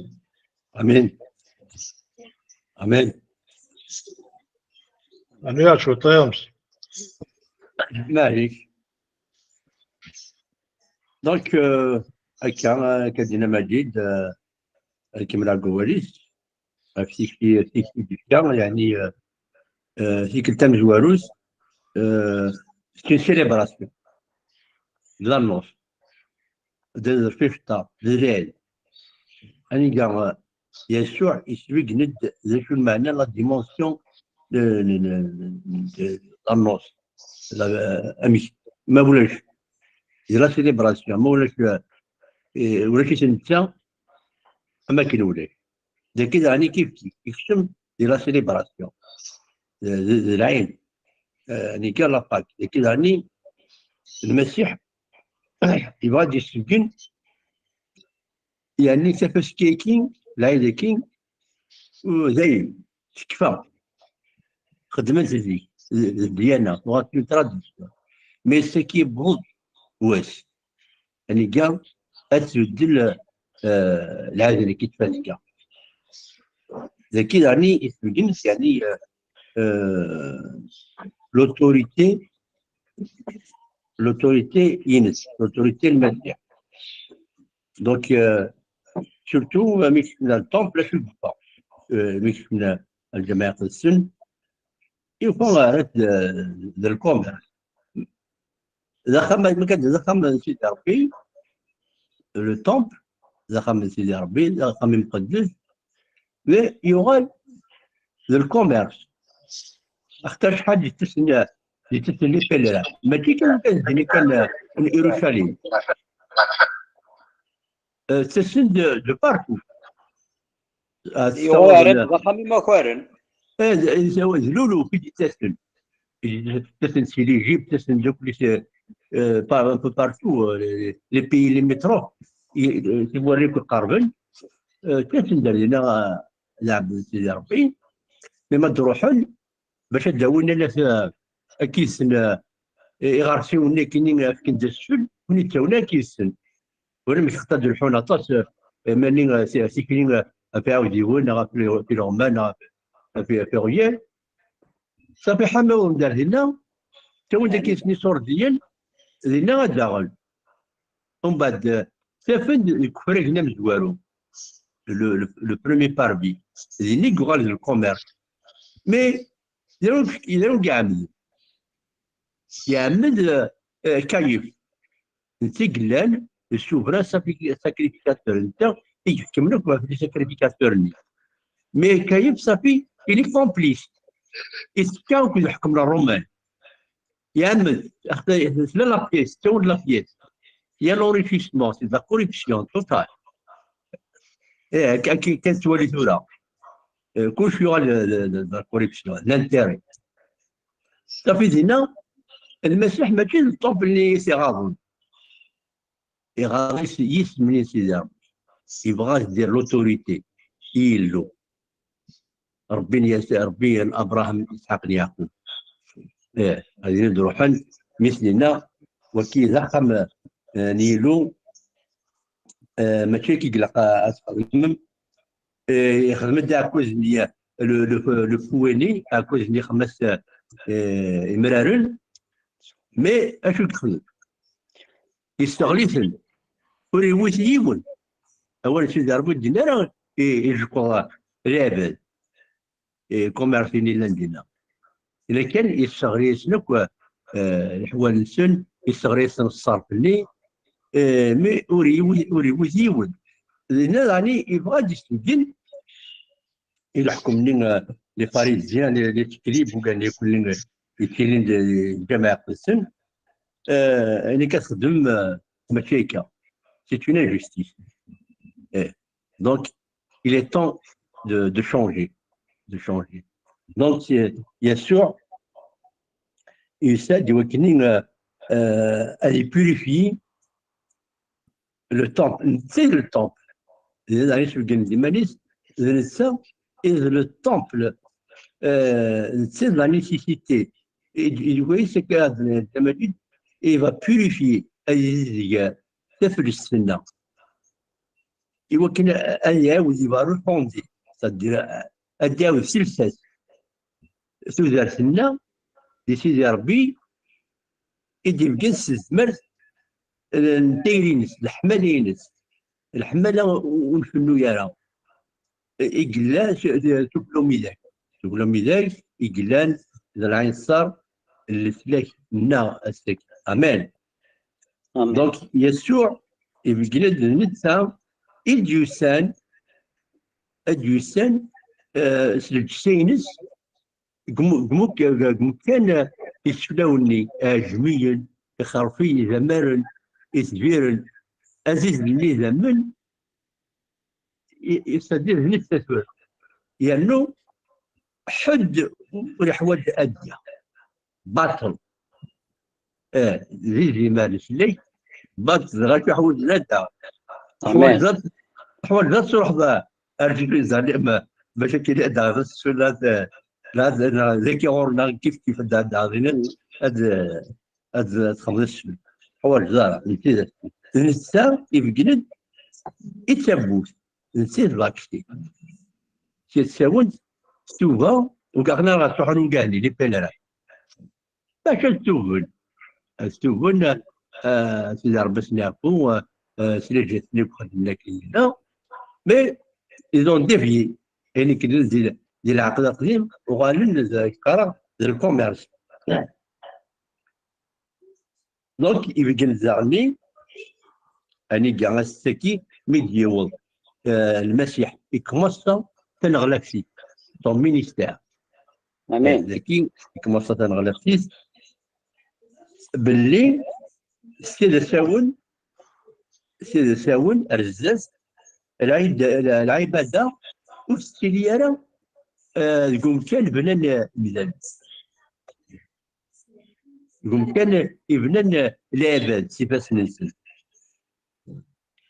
Amin. Amin. Amin, acu ṭims. Maɛlic. Donc, euh, akka, akka d-yenna Majid, euh, ad ikemmel ɣer wawal-is, ɣef tikti, tikti d-yefka, yeɛni, euh, euh, tikkelt tamezwarut, euh, c'est une célébration de l'annonce, de lficṭa, de l'Aïd. Aniga, euh, Yasuɛ yesbeggen-d d acu lmeɛna la dimension de, de, de, de l'annonce. La, euh, amek, ma ulac, di la célébration, ma ulac, euh, eh, ulac-it netta, am akken ulac. Dagi daɣen i kif kif, ikcem di la célébration. D, d, d lɛid, euh, aniga la Pâque. Dagi daɣen Lmasiḥ yebɣa ad d-yessebgen, yeɛni tafaska-agi, lɛid-agi, dayen, tekfa. Xedmen-t zik, d, d ddyana, tuɣal une tradition. Mais ass-agi yewweḍ-d wass. Aniga ad tbeddel, euh, lɛid-agi n tfaska. Dagi daɣen i tbeggen, yeɛni, euh, euh, l'autorité, l'autorité-ines, l'autorité n Lmasiḥ. Donc, euh, surtout, euh, mi kecmen le temple, acu d-yeffeɣ? Euh, mi kecmen lǧameɛ iqedsen, yufa ahat d, d lkumer. D axxam, ma kan d axxam n Sidi Ṛebbi, le temple, d axxam n Sidi Ṛebbi, d axxam imqeddes, mais yuɣal d lkumer. Axaṭer acḥal d-yettasen, d-yettasen les pèlerins. Mačči kan, kan d-nni kan, euh, n Irucalim. Euh, ttasen de, de partout. Ah, Yuɣal d axxam imakaren. Eh, d, d, d luluf i d-yettasen. Ttasen si l'Égypte, ttasen d akk les, euh, par, un peu partout, euh, les, les pays limitrophes. I, euh, tiwurra akk iqerben, euh, ttasen-d ar dinna, euh, ad ɛebden Sidi Ṛebbi. Mi ma d-ruḥen, bac ad d-awin ala, eh, akkisen, eh, iɣersiwen-nni akken i fken-d asfel, win yettawin akkisen. Ulamek xaṭer d-leḥḥun aṭas, eh, mani, eh, ti-, tikli, eh, ɣef iɛudiwen, neɣ ɣef le-, ɣef ileɣman, neɣ ɣef, ɣef, ɣef iɣyal. Safi ḥama ur d-ar dinna, ttawin-d akkisen iṣurdiyen, dinna ad daɣen. Umbeɛd, eh, ttafen deg ufragen amezwaru, le, le, le premier parvis. Din i yuɣal d lkumer. Mais yella win, yella win iɛemmed. Iɛemmed, euh, euh, Kayef. Netta i yellan d souverain sacrificateur. Netta i iḥekmen akk ɣef les sacrificateurs-nni. Mais Kayef, safi, il est complice. Ittekka akked iḥekmen Ṛṛuman. Yeɛmed, tella la pièce, tettawen la pièce. Il y a l'enrichissement, c'est de la corruption totale. Eh, akken kan tettwali tura. Eh, kullec yuɣal d la corruption, l'intérêt. Safi dinna, Lmasiḥ mačči d ṭṭumpel-nni i s-iɣaḍen. Iɣaḍ-it yisem-nni n Sidi Ṛebbi. Yebɣa ad d-yerr l'autorité i Yillu. Ṛebbi n Yas-, Ṛebbi n Abṛaham, Isḥaq d Yeɛqub. Ih, ad d-ruḥen, mi s-nenna, waki d axxam, eh, n Yillu, eh, mačči akka i ilaq a-, ad txedmem. Eh, ixdem-d aɛekkaz-nni, le, le, le fouet-nni, aɛekkaz-nni xemmas, eh, imraren. Mais acu i yexdem? Yesseɣli-ten. Ur yewwit yiwen. Awal n Sidi Ṛebbi ur d-yenni ara i, i jekkuḍ lɛibad. Eh, comme ar tin yellan dinna. Lakin yesseɣli-yasen akk, eh, leḥwal-nsen, yesseɣli-yasen ṣṣerf-nni, eh, mi ur yewwi-, ur yewwit yiwen. Dinna daɣen yebɣa ad d-isbeggen i leḥkem-nni, eh, les pharisiens, les, les scribes, ugan yakk-nni, eh, yettilin d, d lǧameɛ iqedsen, eh, ayen akka txeddem, eh, mačči akka. C'est une injustice. Eh. Donc, il est temps de, de changer, de changer. Donc, c'est, bien sûr, il s'agit de, euh, euh, de purifier le temple. C'est le temple. C'est le temple. C'est le temple. Euh, c'est la nécessité. Et, et vous voyez, c'est que, euh, il va purifier. Iwakken ad iɛawed iberru ḥunzi, c'est-à-dire ad iɛawed s lsas. Tudert-nneɣ di Sidi Ṛebbi i d-ibeggen s tezmert n tayri-ines, leḥmala-ines, leḥmala ur nfennu ara. I yella s, s ugla umidag. S ugla umidag i yellan d lɛinṣer n leslak-nneɣ ass-agi. Amen. Amen. Donc, Yasuɛ ibeggen-d d netta i d-yusan, ad d-yusan, eh, s lǧessa-ines, deg mu-, deg mu-, deg umkan, eh, iseflawen-nni, iɛejmiyen, ixerfiyen, idamaren, itbiren, aziz-nni idammen, i, i, c'est-à-dire, d netta tura. Yernu ḥedd ur iḥwaǧ ad d-yaɣ. Baṭel. Eh, d izimer leslak, baṭel, dɣa ur ḥwaǧen ad d-yaɣ. Amen. Teḥwaǧeḍ ad, teḥwaǧeḍ ad truḥeḍ ar Jerusalem, bac akken ad d-taɣeḍ ssula, la, la, la, dagi ɣur-neɣ kif kif ad d-taɣeḍ, ad, ad, ad txedmeḍ ssula. Teḥwaǧeḍ ara, d tidet. D netta ibeggen-d i tawwurt, d netta i d lakti. Si tsawent, s tuga, ugaɣ neɣ ad truḥen ugahni, les pèlerins. Bac ad tugen. Ad tugen, eh, Sidi Ṛebbi ad sen-yeɛfu, eh, s lǧehd-nni akk xedmen akken yella. Mais ils ont dévié. Ayen i yellan di, di lɛaqed aqdim, uɣalen d, qqareɣ, d le commerce. Donc, ibeggen-d daɣen, anida ass-agi mi d-yewweḍ, eh, Lmasiḥ, ikmeṣṣa taneɣlaft-is, son ministère. Amen. Dagi, ikmeṣṣa taneɣlaft-is, belli s tid asawen, s tid asawen, ar zdat, lɛid-, lɛibada ur tettili ara, eh, deg umkan bnan, eh, imdanen. Deg umkan i bnan, eh, lɛibad s ifassen-nsen.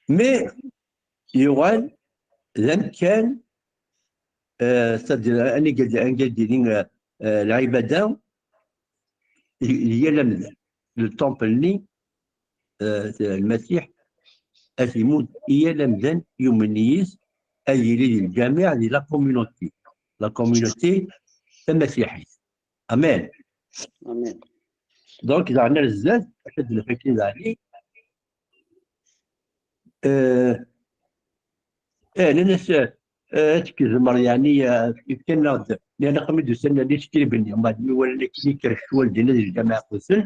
Mais yuɣal d amkan, eh, c'est-à-dire, anga d-, anga d-yili, eh, eh, lɛibada, i, i yal amdan. Le temple-nni, eh, Lmasiḥ, ad t-imudd i yal amdan yumnen yis, ad yili di lǧameɛ, di la communauté. La communauté tamasiḥit. Amen. Amen. Donc, daɣen ar zdat, acu ad d-naf akken daɣen, eh, eh, nnan-as, eh, ad tzemreḍ, yeɛni, eh, fkan-aɣ-d, yeɛni, aqmi d-usan les scribes-nni, mbeɛd mi walan akken ikker ccwal dinna di lǧameɛ iqedsen,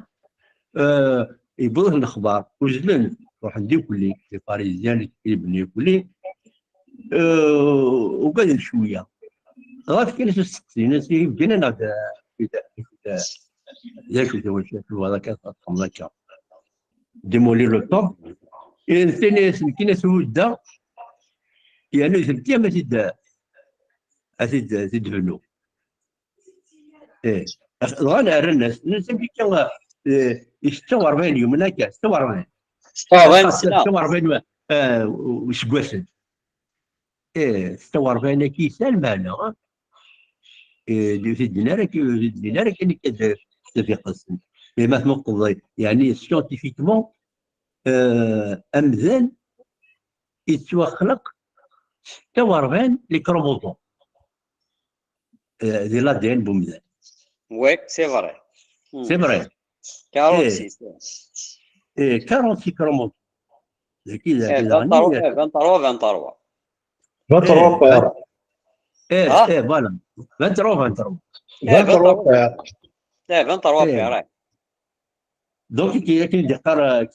eh, yewweḍ-iten lexbar, uzzlen, ruḥen d ikelli, les pharisiens, les scribes-nni ikelli, eh, ugaden cwiya. Dɣa fkan-as asteqsi, nnan-as, ihi bgin-aneɣ-d, eh, D acu tawacult n wara akka, teṭṭfem akka? Démolir le temple. Et tini-as nekkini ad t-huddeɣ, yernu d lkiyam ad t-id-, ad t-id-, ad t-id-bnu. Eh, dɣa rran-as, nnan-as akka, eh, i setta u rebɛin yum, akka, setta u rebɛin. Setta u rebɛin sna. Setta u rebɛin, eh, useggasen. Eh, setta u rebɛin-agi yesɛa lmeɛna, eh? Eh, ur t-id-ddin ara, ur t-id-ddin ara kan akka d, d iqessen. Eh, ma tmuqeḍ, yeɛni, scientifiquement, eh, amdan yettwaxleq setta u rebɛin les chromosomes. Eh, di l'A D N n umdan. Oui, c'est vrai. Hmm. C'est vrai. quarante-six. Eh, quarante-six chromosomes. Dagi, Eh, dagi, vingt-trois, dagi. Eh, vingt-trois, vingt-trois. vingt-trois, père. Eh, Ah. Eh, voilà. vingt-trois, vingt-trois. Eh, vingt-trois, père. Eh, vingt-trois, Eh. père. Donc, il y a qui dit,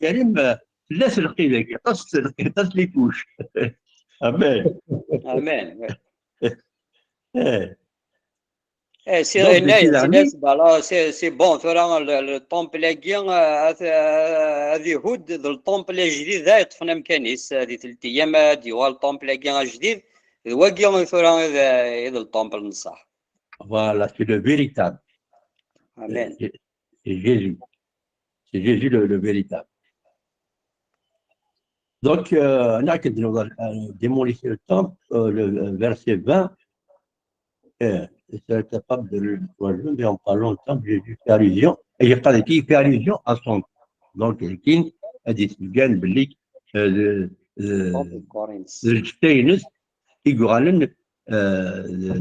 Karim, eh, laisse le qid, laisse le qid, laisse les couches. Amen. Amen. Eh. Eh, c'est Donc, eh, c'est c'est- l'armée. c'est- voilà, c'est c'est bon, tura le, le temple-agi, eh, ad, eh, ad ihudd d le temple ajdid, ad yeṭṭfen amkan-is, eh, di tlata ayyam ad yuɣal le temple-agi ajdid, d wagi tura i d, i d le temple n ṣṣeḥ. Voilà, c'est le véritable. Amen. C'est c'est Jésus. C'est Jésus le, le véritable. Donc, euh, on a que de nous, euh, démolir le temple, euh, le, le verset vingt, euh, c'est capable de le rejoindre, mais en parlant de temple, Jésus fait allusion, et il fait allusion à son. Donc, il dit, il dit, euh, euh, Temple Corinth. d lǧetta-ines i yuɣalen, eh,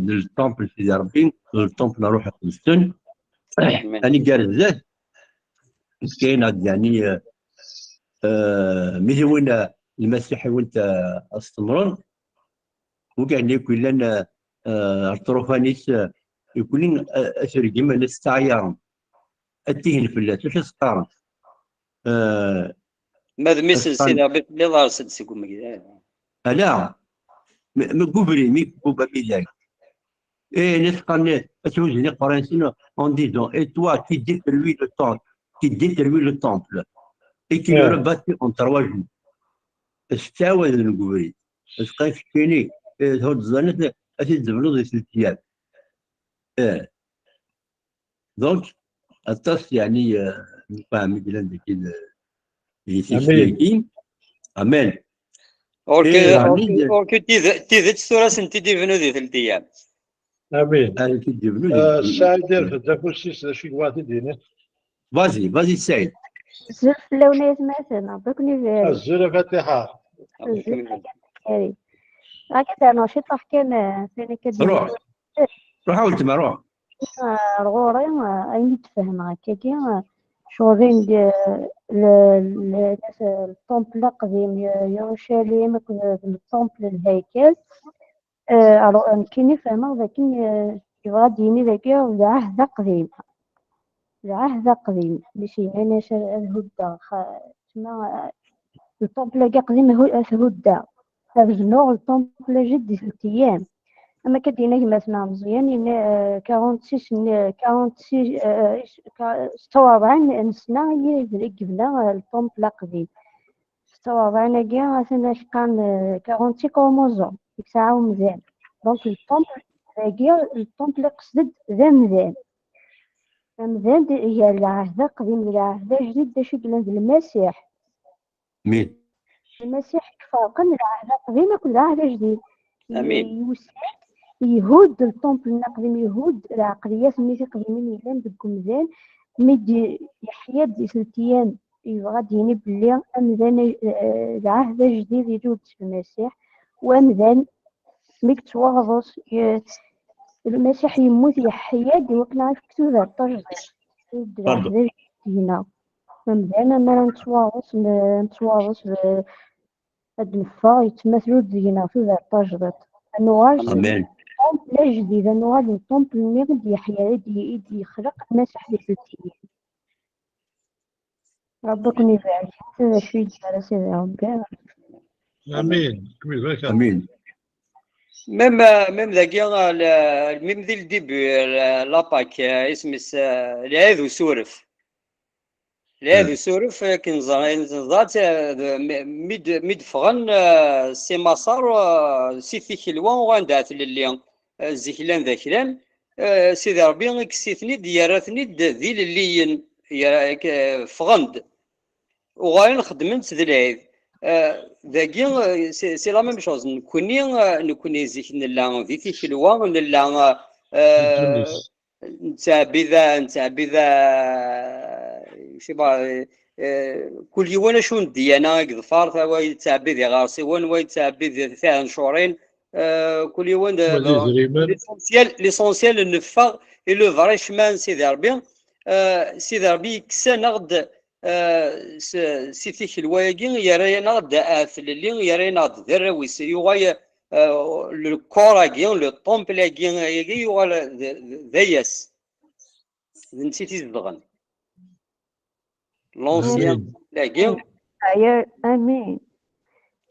d lṭempl n Sidi Ṛebbi, d lṭempl n Ṛṛuḥ Iqedsen. Amen. Ani gar zdat, kayen-aɣ-d, yeɛni, eh, eh, mi t-iwin, eh, lmasiḥiyen, eh, ad s-ṭemmren, wid-nni akk yellan, eh, eh, ar ṭṭrufan-is, eh, akk-nni, eh, ad t-regmen, ad t-ttaɛyaren, ad tihin fell-as, acu as-qqaren? Eh, Ma d mmi-s n Aṭṭan. Sidi Ṛebbi, telliḍ ar-s-d seg umegdal. Ala, m- m- deg ubrid, mi yewweb amidag. Eh, nnan-as qqaren, ad tt-huzzen iqerra-nsen en disant, et toi, qui détruis le temple, qui détruis le temple, et qui le Yeah. rebâtis en trois jours. Ad s-ttɛawaden deg ubrid. Ad s-qqaren keččini, eh, thuddeḍ-aneɣ, ad t-id-tebnuḍ di tlata ayyam. Eh. Donc, aṭas, yeɛni, eh, nfehhem i yellan deg, eh, di Amin. tikti-agi. Amen. Ur Eh, k- ur yeɛni, k- ur k- tid- tidet tura ad sen-t-id-ibnu di tlata ayyam. Amin. Ad t-id-ibnu di Eh, tlata Saɛid ayyam. irfed afus-is, d acu i yebɣa ad t-id-yini? Vas-y, vas-y, Saïd. Azul fell-awen ay atmaten, Ṛebbi ad ken-ibarek. Azul a Fatiḥa. Azul. Akka d-rnuɣ ciṭṭaḥ kan, eh, tin akka d- Ruḥ. Ruḥ a weltma, ruḥ. Eh, ar ɣur-i, eh, ayen i d-fehmeɣ akkagi, eh, ccɣel-in d, eh, le, le, le, le temple aqdim, eh, Yerushalim akked le temple lhaykel. Eh, alors, eh, nekkini fehmeɣ dakken, eh, yebɣa ad d-yini dagi d lɛahd aqdim. Lɛahd aqdim, mi s-yennan-as ad huddeɣ, xa-, tma, eh, le temple-agi aqdim hu-, ad t-huddeɣ. Ad bnuɣ le temple ajdid di tlata ayyam. Am akka d-yenna gma-tneɣ Meẓyan, yenna, eh, quarante-six n-, quarante-six, eh, ka-, setta u rebɛin n ssna i yebna, eh, le temple aqdim. Setta u rebɛin-agi, atan ad k-qqaren, eh, quarante-six chromosomes i yesɛa umdan. Donc, le temple dagi, le temple iqsed-d d amdan. Amdan d, gar lɛahd aqdim d lɛahd ajdid, d acu i yellan d Lmasiḥ. Amin. Lmasiḥ i iferqen lɛahd aqdim akked lɛahd ajdid. Amin. Yusa-d, ihudd le temple-nni aqdim, ihudd lɛeqliyat-nni tiqdimin yellan deg umdan, mi d-yeḥya-d di tlata ayyam, yebɣa ad d-yini belli amdan, eh, lɛahd ajdid ilul-d s Lmasiḥ, u amdan mi yettwaɣḍes, ye-, Lmasiḥ yemmut, yeḥya-d i wakken ad yefk tudert tajdiṭ. Ur d-, Pardon. d ajdid-nneɣ. Amdan, mi ara nettwaɣḍes, n-, nettwaɣḍes, eh, ad d-neffeɣ, yettmatel-d deg-neɣ tudert tajdiṭ. Ad nuɣal s Amin. temple ajdid, ad nuɣal d temple-nni i d-yeḥya, i d-, i d-yexleq Lmasiḥ di tlata ayyam. Ṛebbi ad ken-ibarek. D acu i d-yerra Sidi Ṛebbi? Amin. Kem-ibarek. Amin. Même, euh, même dagi, euh, le, même dès le début, euh, la, la Pâque, euh, isem-is, euh, lɛid usuref. Lɛid usuref, akken ẓra-, neẓra-tt, euh, d-, mi, mi d-, mi d-ffɣen, euh, si Maṣer, euh, si tikelwa, uɣalen-d ar tlelli, euh, zik llan d aklan, euh, Sidi Ṛebbi ikkes-iten-id, yerra-ten-id d ilelliyen, yerra-, k-, ffɣen-d. Uɣalen xeddmen-tt d lɛid. Euh, dagi, euh, c'est, c'est la même chose. Nekkni, euh, nekkni zik nella di tikelwa, nella, euh, nettɛebbid, nettɛebbid, euh, je sais pas, euh, euh, kul yiwen acu n ddyana i yeḍfer, wa yettɛebbid iɣersiwen, wa yettɛebbid tiɛencurin, euh, kul yiwen d, Wa d idrimen. L'essentiel, l'essentiel neffeɣ i le vrai chemin n Sidi Ṛebbi, euh, Sidi Ṛebbi yekkes-aneɣ-d, euh, s-, si tikelwa-agi, yerra-yaneɣ-d ar tlelli, yerra-yaneɣ-d d arraw-is, yuɣal, euh, le corps-agi, le temple-agi, agi yuɣal d, d, d ayas. D netta i t-izedɣen. L'ancien temple-agi. D'ailleurs, amin.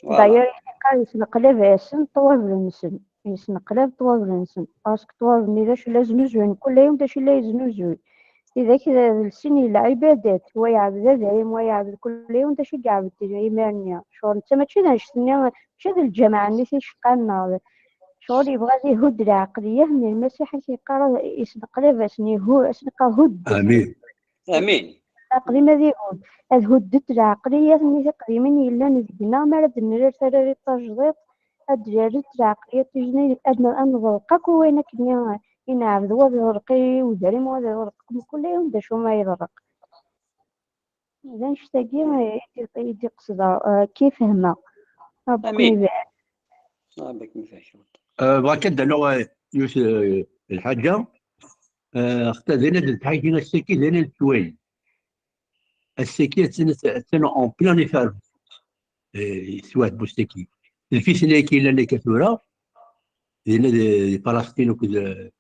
Voilà. D'ailleurs, yeqqar yesneqlab-asen ṭṭwabel-nsen. Yesneqlab ṭṭwabel-nsen. Parce que ṭṭwabel-nni d acu la znuzuyen? Kul yiwen d acu la yeznuzuy. Tidak d, d lsin n lɛibadat. Wa yeɛbed adrim, wa yeɛbed kul yiwen d acu i yeɛbed imir-nni. Ccɣel netta mačči d annect-nni, mačči d lǧameɛ-nni ticqa-nneɣ. Ccɣel yebɣa ad ihudd lɛeqliyat n Lmasiḥ, i s-yeqqar yesneqlab-asen, ihu-, ad sen-iqqar huddet. Amin. Amin. Aqdim ad ihud, ad huddet lɛeqliyat-nni tiqdimin yellan deg-neɣ, mi ara d-nrad tarari tajdiṭ, ad d-rrent lɛeqliyat tijdidt, ad n-, ad neḍleq akk wayen akken i, i neɛbed, wa ad iḍleq i udrim, wa ad iḍleq mkul yiwen d acu ma yeḍleq. D annect-agi i d-, i d-iqesdeɣ, eh, kif fehmeɣ. Amin. Ṛebbi ibarek. Euh, bɣiɣ kan ad d-anuɣ, euh, yiwet, euh, lḥaǧa. Euh, xaṭer d ayen ad d-tḥaǧi ass-agi, d ayen ad d-twali. Ass-agi, attan, attan en plein effort. Euh, yeswa tbust-agi. Lfitna-agi yellan akka tura, dinna di, di Palestine akked, euh,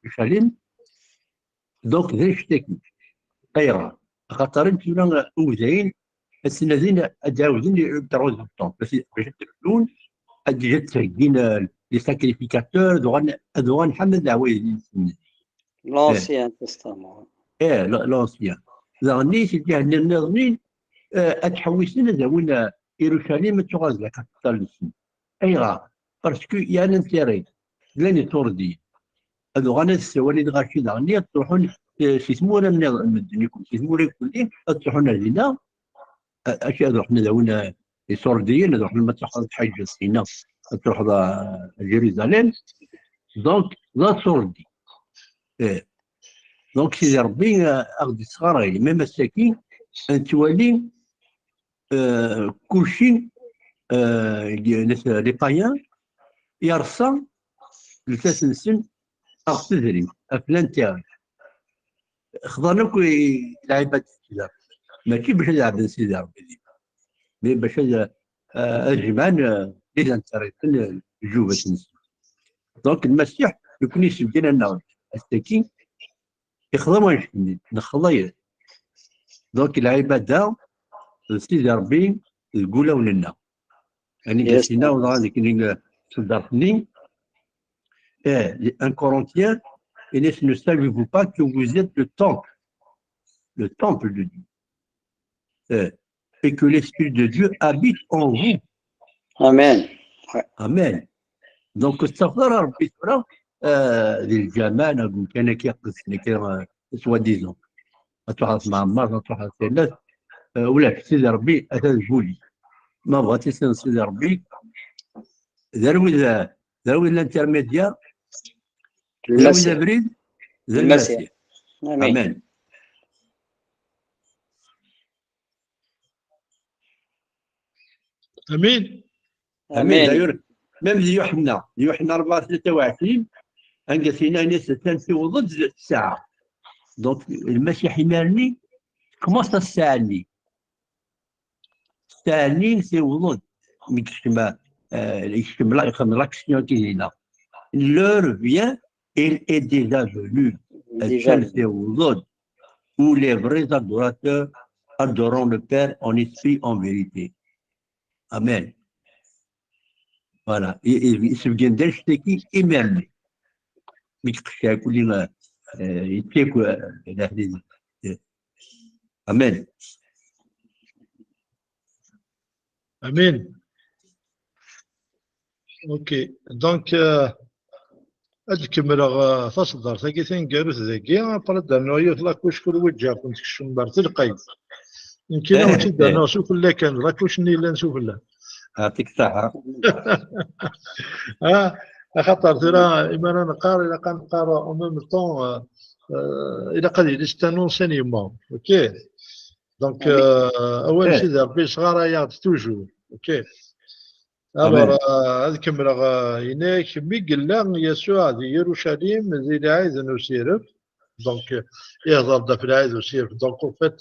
Ucalim. Donc, d annect-agi. Ayɣer? Axaṭer tura ugdayen ad ttnadin ad ɛawden le droit du temps. Bac ad d-bdun, ad d-, ad d-ttheggin, euh, les sacrificateurs, ad uɣalen, ad uɣalen ḥamen leɛwayed-nsen. L'Ancien Testament. Eh, l-, l'Ancien. Daɣen i tǧahen nniḍen, eh, ad ḥewwisen ad awin, eh, Irucalim ad tuɣal d la capitale-nsen. Ayɣer? Parce que il y a un intérêt. Llan iturdiyen. Ad uɣalen ad ssawalen lɣaci daɣen, ad ttruḥun, eh, si tmura nniḍen, medden akk, si tmura kulli, ad ttruḥun ar dinna, a-, acu ad ruḥen ad awin, eh, isurdiyen, ad ruḥen ma tṛuḥeḍ ad tḥaǧǧeḍ sina, ad tṛuḥeḍ a, a Jérusalem. Donc, d asurdi. Eh. Donc, Sidi Ṛebbi, eh, a ɣ-d-isɣaray, même ass-agi, ad nettwali, eh, kulci, eh, les, les païens, yerṣa lsas-nsen ɣef tedrimt, ɣef l'intérêt. Xḍan akk i lɛibad n Sidi Ṛebbi. Mačči bac ad ɛebden Sidi Ṛebbi dinna, mais bac ad, eh, ad jemɛen, eh, les intérêts n lǧubat-nsen. Donc, Lmasiḥ, nekkni yessebgan-aneɣ-d ass-agi, ixḍa wannect-nni, nexḍa-yas. Donc, lɛibada d Sidi Ṛebbi deg wulawen-nneɣ. Ani yes, Gasina, dɣa deg, deg tṣeddart-nni, eh, un Corinthien, il dit, ne savez-vous pas que vous êtes le temple, le temple de Dieu, eh, et que l'Esprit de Dieu habite en vous. Amen. Ouais. Amen. Donc, tettafeḍ ara Ṛebbi tura, eh, di lǧameɛ, neɣ deg umkan akka iqedsen akka, eh, soi-disant. Ad truḥeḍ s Mɛemmer, ad truḥeḍ s Illas, eh, ulac, Sidi Ṛebbi ata deg wul-ik. Ma bɣiḍ ad tissineḍ Sidi Ṛebbi, d arwi d, d arwi d l'intermédiaire, d arwi d Lmasiḥ. Abrid, d Lmasiḥ. Lmasiḥ. Amin. Amin. Amin. Amin. D'ailleurs, même di Yuḥenna, di Yuḥenna rebɛa tlata u ɛecrin, anga tinna ini-as atan tiweḍ-d ssaɛa. Donc, Lmasiḥ imir-nni, tkemeṣ ssaɛa-nni. Ssaɛa-nni tiweḍ-d, mi yekcem, eh, yekcem la, yexdem l'action-agi dinna. L'heure vient, il est déjà venu. Déjà venu. Attan tiweḍ-d. Où les vrais adorateurs adoreront le Père en esprit, en vérité. Amen. Voilà. Isebgan-d annect-agi imir-nni. Mi yeqcec kuli, eh, yettak, eh, lehlil. Eh, Amen. Amin. Ok. Donc, euh, ad kemmleɣ, euh, taṣeddart-agi taneggarut dagi, après ad d-rnuɣ yiwet la couche kul weǧǧaɣ-ken tkecmem ar telqayt. Nekkini ur tt-id-rnuɣ sufella kan, la couche-nni yellan sufella. Yeɛṭik ṣṣeḥḥa. Ah, axaṭer tura, imi ara neqqar, ilaq ad neqqar en même temps, euh, euh, ilaq ad yili c'est un enseignement. Ok. Donc, euh, awal n Sidi Rebbi yesɣarayeɣ-d toujours. Ok. Alors, euh, ad kemmleɣ, euh, yenna-yak, mi yella Yasuɛ di Yirucalim di lɛid n usiref, donc, euh, ihḍer-d ɣef lɛid n usiref. Donc, en fait,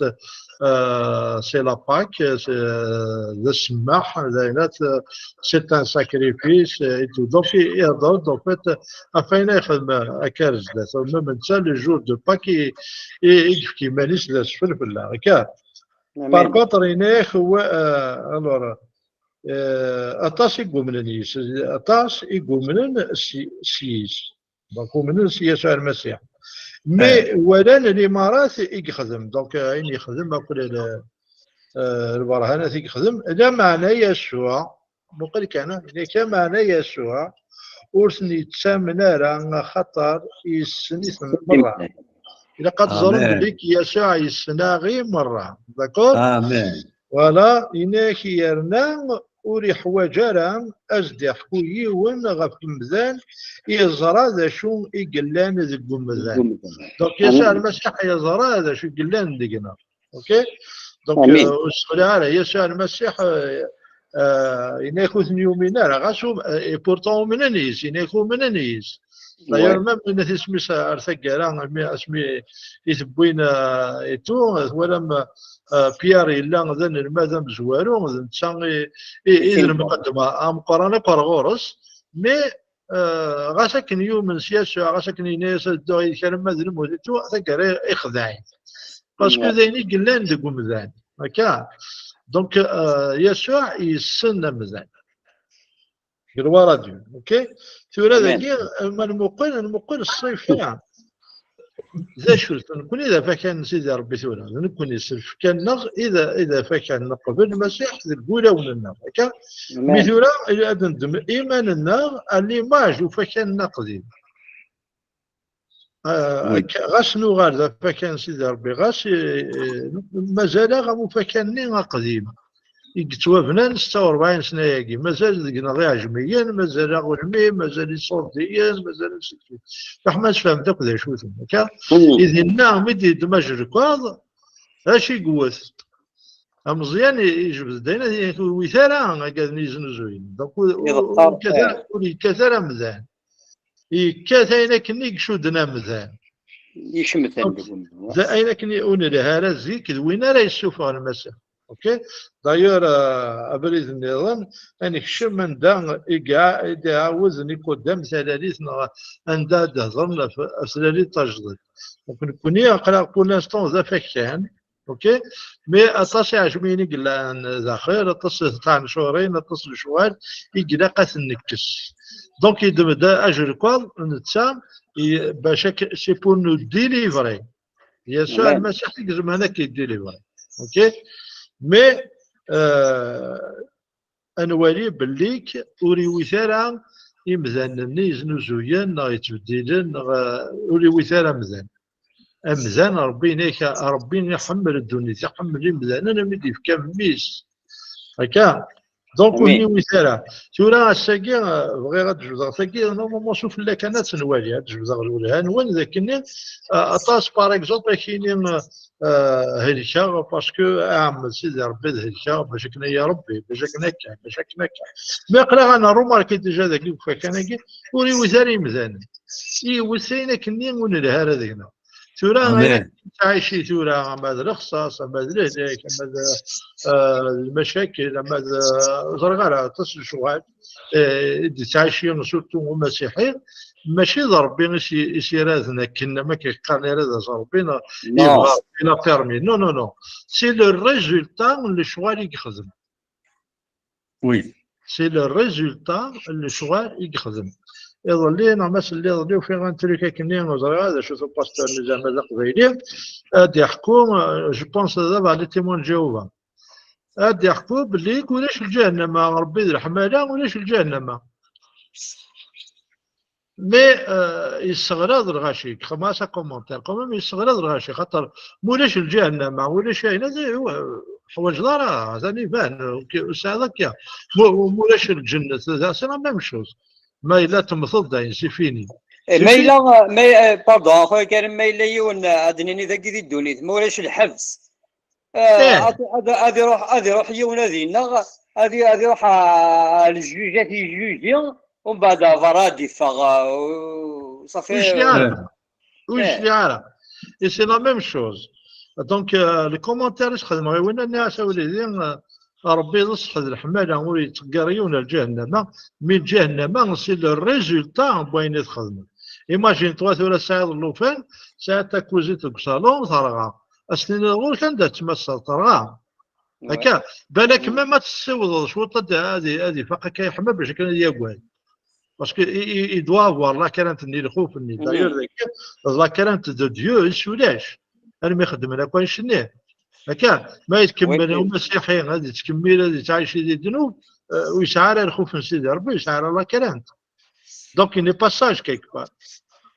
euh, c'est la Pâque, c'est, euh, d ssmaḥ, d ayen, euh, c'est un sacrifice, euh, et tout. Donc, i- ihḍer-d, en fait, ɣef wayen ay yexdem, euh, akka ar zdat. Même netta, le jour de Pâques, i i- i yefka iman-is d asfel fell-aɣ, akka. Par contre, yenna-yak, wa- euh, alors, euh, aṭas i yumnen yis, aṭas i yumnen s s yis. Donc, umnen s Yasuɛ Lmasiḥ. Mais walan limarat i yexdem. Donc, euh, ayen yexdem akk le- euh, lberhanat i yexdem, lameɛna Yasuɛ, muqel kan, lameɛna Yasuɛ ur ten-yettamen ara, axaṭer yessen-iten merra. Ilaq ad teẓrem belli Yasuɛ yessen-aɣ i merra. D'accord? Voilà, yenna-yak yerna ur iḥwaǧ ara ad s-d-iḥku yiwen ɣef umdan, yeẓra d acu i yellan deg umdan. Donc, Yasuɛ Lmasiḥ yeẓra d acu i yellan deg-neɣ. Ok? Donc, euh, ur sexlaɛ ara. Yasuɛ Lmasiḥ, euh, euh, yenna-yak ur ten-yumin ara, ɣas um- euh, et pourtant umnen yis, yenna-yak umnen yis. D'ailleurs, même yenna-t isem-is ar taggara, asmi, asmi i t-wwin, euh, et tout, twalam, euh, Pierre yella d anelmad amezwaru, d netta i, i, i d lemqeddem ameqqran akk ar ɣur-s, mais, euh, ɣas akken yumen s Yasuɛ, ɣas akken yenna-yas ad dduɣ yid-k alamma d lmut et tout, taggara ixdeɛ-it. Parce que d ayen i yellan deg umdan. Akka. Donc, euh, Yasuɛ yessen amdan. Gloire à Dieu. Ok? Tura dagi, ma nmuqel, nmuqel ṣṣifa. D acu-t? Nekkni d afakan n Sidi Rebbi tura. D nekkni s lfekka-nneɣ i d, i d afakan. Neqbel Lmasiḥ deg wulawen-nneɣ. Akka? Mi tura, ad neddem iman-nneɣ à l'image ufakan-nneɣ aqdim. Ah, akka, ɣas nuɣal d afakan n Sidi Rebbi, ɣas, eh, eh, mazal-aɣ am ufakan-nni aqdim i yettwabnan setta u rebɛin sna-agi, mazal deg-neɣ iɛejmiyen, mazal aɣulmi, mazal iṣurdiyen, mazal asekfi. Leḥma tfehmemt akk d acu-ten, akka? I dinna, mi d-yeddem ajerkaḍ, acu i yewwet? Ameẓyan i- ijbed-d ayen ur yewwit ara agaden yeznuzuyen. Donc, ur- ur- ur yekkat ara- ur yekkat ara amdan. Yekkat ayen akken i icudden amdan. Yecemten deg umdan. D ayen akken ur nelhi ara zik, d win ara yessufɣen Lmasiḥ. Ok? D'ailleurs, euh, abrid nniḍen, ad nekcem anda i iɛa- i d-iɛawed Nikodem talalit, neɣ anda ad d-hedren ɣef ɣef tlalit tajdidt. Donc, nekkni, aql-aɣ pour l'instant d afakan, ok? Mais aṭas iɛejmiyen i yellan daxel, aṭas n tɛencurin, aṭas n lecɣal i ilaq ad ten-nekkes. Donc, yeddem-d ajerkaḍ netta, i- bac ak-, c'est pour nous délivrer. Yasuɛ Lmasiḥ i izemren ad k-yedilivri. Ok? Mais, euh, ad nwali belli ur iwit ara imdanen-nni yeznuzuyen neɣ yettbeddilen, neɣ, eh, ur iwit ara amdan. Amdan, Rebbi yenna-ak, Rebbi iḥemmel ddunit, iḥemmel imdanen, am i d-yefka mmi-s. Akka. Donc, ur iwit ara. Tura, ass-agi, eh, bɣiɣ ad d-jebdeɣ tagi, normalement, sufella kan ad tt-nwali, ad d-jebdeɣ lwelha-nwen, d akken, eh, aṭas, par exemple, ad k-yini, eh, eh, helkeɣ, parce que aɛemmed Sidi Rebbi ad helkeɣ, bac akken ay Rebbi, bac akken akka, bac akken akka. Mais aql-aɣ ad nrumarki déjà dagi deg ufakan-agi, ur iwit ara imdanen. Iwet ayen akken-nni ur nelhi ara deg-neɣ. Tura, ayen akken nettɛici tura, ama d lexṣaṣ, ama d lehlak, ama d, eh, lmacakel, ama d, eh, ur ẓriɣ ara, aṭas n lecɣal, eh, i d-yettɛici surtout umasiḥi, mačči d Rebbi i s-, i s-iraden akken, am akken qqaren irad-as Rebbi, neɣ yebɣa Rebbi la permis. Non, non, non. C'est le résultat n lecɣal i yexdem. Oui. C'est le résultat n lecɣal i yexdem. Iḍelli, neɣ ma s-, iḍelli ufiɣ un truc akkenni, ur ẓriɣ ara d acu-t upasteur-nni, zeɛma d aqbayli, ad iḥku, euh, je pense d abeɛli, les Témoins de Jéhovah. Ad iḥku belli ulac lǧahennama, Rebbi d leḥmala, ulac lǧahennama. Mais, euh, yesseɣrad lɣaci, comment ça commentaire, quand même, yesseɣrad lɣaci, xaṭer ma ulac lǧahennama, ma ulac ayen, ad, euh, ḥwaǧeḍ ara, atan iban, ok, ur tesɛiḍ akka. Ma, ma ulac lǧennet, c'est la même chose. Ma yella temmteḍ, dayen, c'est fini. Eh, c'est ma fini. Yella, ma, eh, pardon, a Xwaya Karim, ma yella yiwen, eh, ad d-nini dagi di ddunit, ma ulac lḥebs, eh, eh, ad, ad, ad iruḥ, ad iruḥ yiwen ad ineɣ, ad i-, ad iruḥ a, a ljuj, ad t-yejjuji, umbeɛd berra ad d-iffeɣ, eh, u-, ṣafi. Ur yecliɛ ara. Ur yecliɛ ara. Et c'est la même chose. Donc, euh, le commentaire i s-xedmeɣ i winna, nniɣ-as a wlidi, euh, Rebbi d ṣṣeḥ d leḥmala, ur yettḍeggir yiwen ar lǧahennama, mais lǧahennama, c'est le résultat n wayen i txedmeḍ. Imagine-toi tura tesɛiḍ llufan, tesɛiḍ takuzit deg usalon, terɣa. Ad s-tiniḍ ɣur-k anda tettmassaḍ, terɣa. Akka, balak même ad tessiwḍeḍ cwiṭ ad, ad, ad ifaq akka yeḥma bac akken ad yagad. Parce que il, il, il doit avoir la crainte-nni, lxuf-nni. D'ailleurs, dagi, la crainte de Dieu, i s-ulac. Armi xeddmen akk annect-nni. Akka, ma yetkemmel umasiḥi, ad yettkemmil, ad yettɛici di ddnub, euh, ur yesɛi ara lxuf n Sidi Ṛebbi, ur yesɛi ara la crainte. Donc, il n'est pas sage quelque part.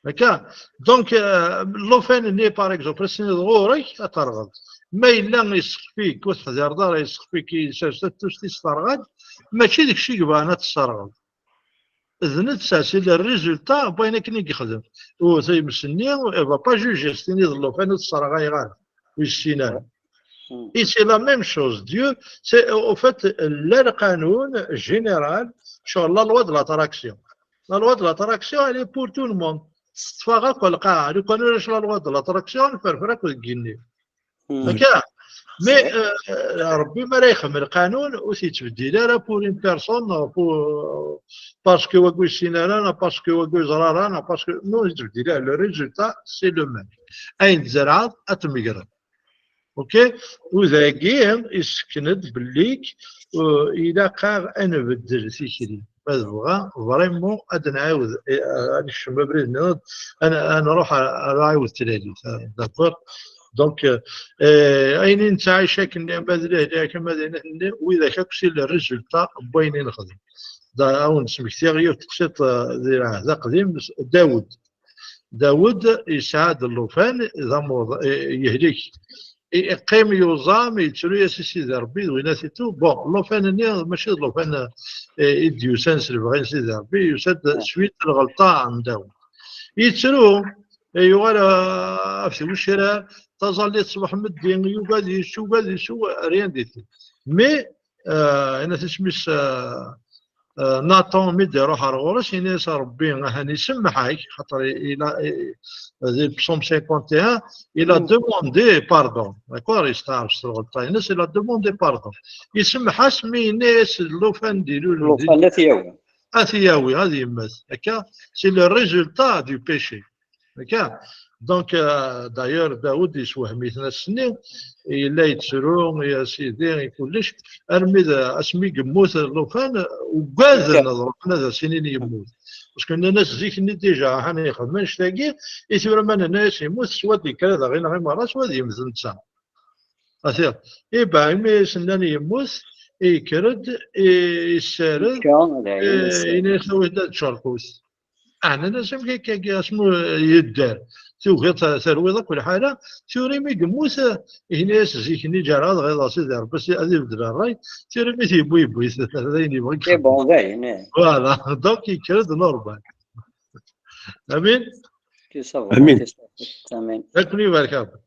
Akka. Donc, euh, llufan-nni, par exemple, ad s-tiniḍ ɣur-k, ad terɣeḍ. Ma yella yessexf-ik, ur teḥdireḍ ara, yessexf-ik, yessers tatust-is, terɣa-d, mačči d kečč i yebɣan ad tesserɣeḍ. D netta, c'est le résultat n wayen akken i yexdem. U times-nni, elle va pas juger, s-tiniḍ llufan ur tesserɣayeɣ ara, ur yessin ara. Et c'est la même chose. Dieu, c'est, au fait, le canon général sur la loi de l'attraction. La loi de l'attraction, elle est pour tout le monde. Teṭṭef-aɣ akk lqaɛa. Lukan ulac la loi de l'attraction, nferfer akk deg yigenni. Akka. Mais, euh, Rebbi mi ara yexdem lqanun, ur t-yettbeddil ara pour une personne, pour, parce que wagi ur yessin ara, neɣ parce que wagi ur yeẓra ara, neɣ parce que, non, ur yettbeddil ara. Le résultat, c'est le même. Ayen tzerɛeḍ, ad t-tmegreḍ. Ok? U dagi, yessken-d belli, euh, ilaq-aɣ ad nbeddel tikli. Ma tebɣa, vraiment, ad nɛiwed, eh, ad nekcem abrid-nni, ad, ad nruḥ ar, ar ɛiwed tlalit, eh, d'accord? Donc, euh, eh, ayen i nettɛic akken, ma d lehlak, ma d ayen, widak akk c'est le résultat n wayen i nexdem. Da, ad wen-d-smektiɣ yiwet teqsiṭ, eh, di lɛehd aqdim, Dawed. Dawed yesɛa-d llufan, d amuḍ, eh, yehlek. I-, iqqim yuẓam, yettru-yas i Sidi Ṛebbi, d win at itu. Bon, llufan-nni mačči d llufan, eh, i d-yusan s lebɣi n Sidi Ṛebbi, yusa-d suite n lɣelṭa n Dawed. Yettru, eh, yuɣal, eh, ɣef tgecrar, taẓallit ṣṣbeḥ meddi, yugi ad yečč, yugi ad yessew, rien du tout. Mais, eh, yenna-t isem-is, eh, eh, Natan, mi d-iruḥ ar ɣur-s, yenna-yas Ṛebbi, ahan isemmeḥ-ak, xaṭer il a, eh, di le psaume cinquante et un, il a demandé pardon. D'accord? Yesteɛref s lɣelṭa-ines, il a demandé pardon. Isemmeḥ-as, mi yenna-yas d llufan d-ilulen di llufan ad t-yawi. Ad t-yawi, ad yemmet. Akka, c'est le résultat du péché. Akka. Donc, euh, d'ailleurs, Dawed yessewhem-iten ass-nni, yella yettru, ya Sidi, i kullec, armi d asmi yemmut llufan, ugaden ad ruḥen ad as-inin yemmut. Parce que nnan-as zik-nni déjà, ahan yexdem annect-agi, i tura ma nenna-as yemmut, s wad yekker ad aɣ-ineɣ i merra, s wad yemmet netta. Ati, iba, imi i s-nnan yemmut, yekker-d, i-, yessared, i-, yenna-yas, "Awi-d ad tcerkut." Ɛnan-as, "Amek akka, asmi yedder, tugiḍ ta-, terwiḍ akk lḥala, tura imi yemmut, yenna-yas zik-nni ǧarɛeɣ dɣa iḍ-a Sidi Ṛebbi ad ibeddel ṛṛay, tura imi t-yewwi, yewwi-t, d ayen yebɣa." C'est bon, dayen, eh. Voilà, donc yekker-d normal. Amin. Amin. Amin. Ad ken-ibarek Ṛebbi.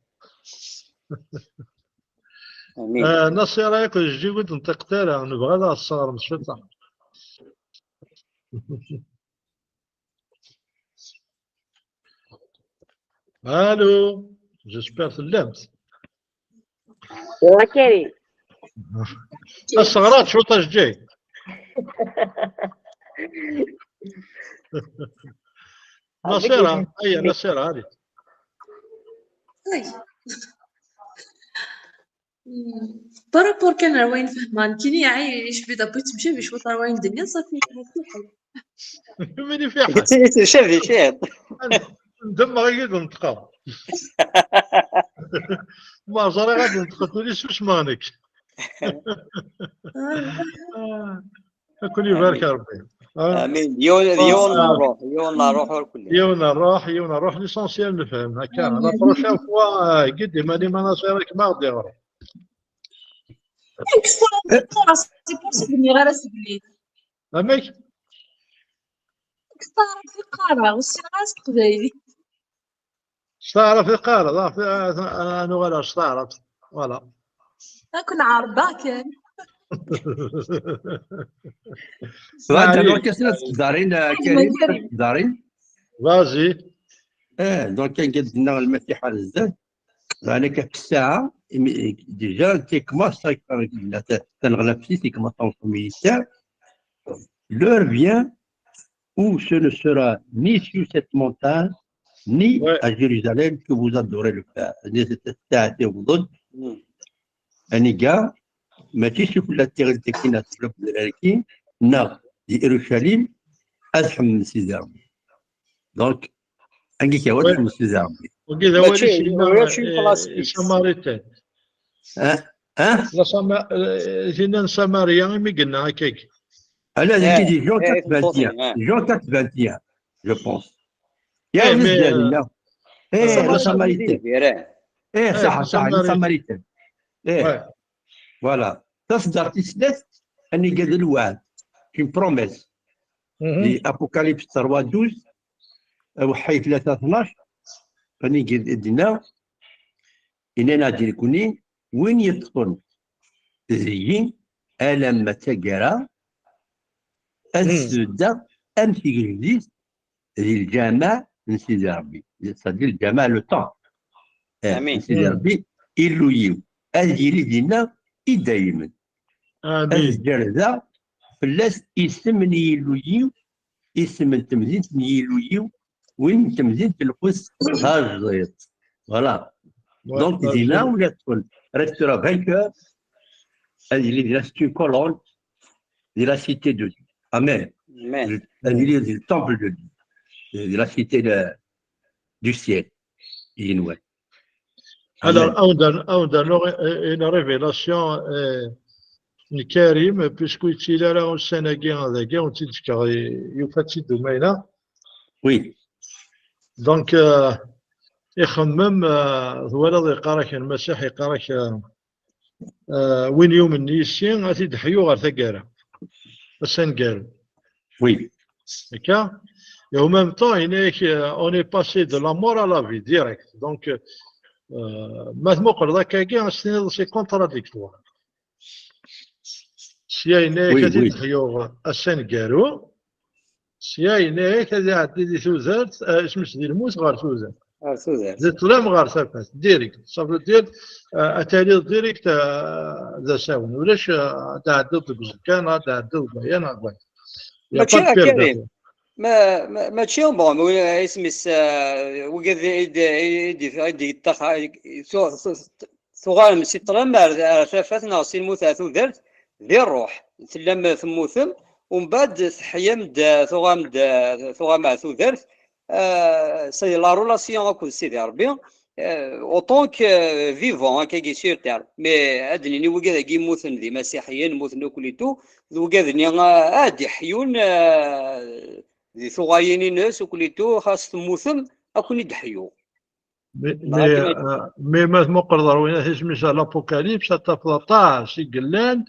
Amin. Ah, Nasira akked Jdi ur d-nṭiqet ara, nebɣa ad aɣ-tesseɣrem cwiṭ. Allô, j'espère tellamt. Wa Karim. Asseɣrat cwiṭ a Jdi. Nasira, aya, Nasira, allez. Par rapport kan ar wayen fehmeɣ nekkini, yeɛya, yecbi d abwi yettemcabi cwiṭ ar wayen d-nniɣ, ṣafi. Mini fiḥel. Yettili temcabi ciṭ. Ndemmeɣ i d-neṭqeɣ. Ma ẓriɣ ad neṭqeɣ tuli susmeɣ nekk. Ad ken-ibarek Rebbi. Amin. Yiwen yiwen n ṛṛuḥ, yiwen n ṛṛuḥ ur kulli. Yiwen n ṛṛuḥ, yiwen n ṛṛuḥ, l'essentiel nefhem. Akka, la prochaine fois, gidi mani ma naṣir akem aɣ-d-iɣer. C'est pour ça que je nniɣ ara sbelli. Amek? Kkteɣ qqareɣ, ur ssineɣ ara s teqbaylit. S taɛrabt i qqareɣ, ad nuɣal ar s taɛrabt. Voilà. Ad ken-ɛerḍeɣ kan. Darin, Karim, Darin. Vas-y. Eh, donc, kan qed d-nna lmasiḥ ar zdat. Maɛna kan ssaɛa, déjà, tikma, taneɣlaft-is, tikma, l'heure vient où ce ne sera ni sur cette montagne, ni à Jérusalem que vous adorez le Père. Aniga, mačči s ufella tiɣilt-agi neɣ s ufella n udrar-agi, neɣ di Irucalim, ad ḥemden Sidi Ṛebbi. Donc, angi kan, ad ḥemden Sidi Ṛebbi. Wagi d awal i Samariten. Tinna n Samarya imi yenna akkagi. Ala, dagi di Jean quatre vingt et un. Jean quatre vingt et un, je pense. Ya, mais, eh, la Samaritaine. Eh, صح, صح, la Samaritaine. Eh, voilà. Taṣeddart tis snat, aniga d lweɛd, une promesse. Di Apocalypse trois douze, Awḥay tlata tnac, aniga d-, d-, dinna, yenna-aɣ-d nekkni, win yeṭṭfen deg-i alamma d taggara, ad sbeddeɣ am tigejdit di lǧameɛ n Sidi Ṛebbi, c'est-à-dire lǧameɛ, le temple, eh, n Sidi Ṛebbi, Illu-yiw, ad yili dinna i daymen. Ad gerrzeɣ fell-as isem n Yillu-yiw, isem n temdint n Yillu-yiw, win n temdint n Lquds tajdiṭ. Voilà. Donc, dinna, ula d-tkun restera vainqueur, ad yili di la, c'est une colonne de la cité de Dieu. Amen. Ad yili di le temple de Dieu, de la cité de, du ciel. Yenwa. Alors, ad wen-d-rnuɣ une révélation, euh, n Karim, puisque ur yettili ara ussan-agi dagi, ad wen-tt-id-fkeɣ, yufa-tt-id umayna. Oui. Donc, euh, ixemmem, euh, twalaḍ, yeqqar-ak Lmasiḥ, yeqqar-ak, euh, euh, win yumnen yis-i, ad t-id-ḥyu ɣer taggara. Ass aneggaru. Oui. Akka. Et en même temps, yenna-ak, euh, on est passé de la mort à la vie, direct. Donc, euh, ma tmuqleḍ akkagi, ad s-tiniḍ c'est contradictoire. Sya yenna-ak ad t-id-ḥyuɣ ass aneggaru, sya yenna-ak ad iɛeddi di tudert, euh, isem-is di lmut ɣer tudert. Ɣer tudert. Di ṭṭlam ɣer tafat, direct. Ça veut dire, euh, ad taliḍ direct, euh, d asawen. Ulac, euh, ad tɛeddiḍ deg uẓekka, neɣ ad tɛeddiḍ deg waya, neɣ deg waya. Y a Mačči pas de perte de Karim. temps. Ma, ma, mačči, bon, wi-, isem-is, euh, wigad i d-, i d-, i d-yeṭṭax, tu-, tu-, tuɣalem si ṭṭlam ar, ar tafat neɣ si lmut ar tudert, di ṛṛuḥ. Tellam temmutem, umbeɛd teḥyam-d, tuɣam-d, tuɣam ar tudert, euh, c'est la relation akked Sidi Ṛebbi, euh, autant que vivant, akkagi sur terre. Mais ad d-nini wigad-agi yemmuten d imasiḥiyen, mmuten akk et tout, d wigad-nni, euh, ad d-iḥyun, euh, di tuɣalin-ines akk et tout, xas temmutem, ad ken-id-ḥyuɣ. Mais, mais, euh, mais ma tmuqleḍ ɣer winna isem-is l'Apocalypse, ad tafeḍ aṭas i yellan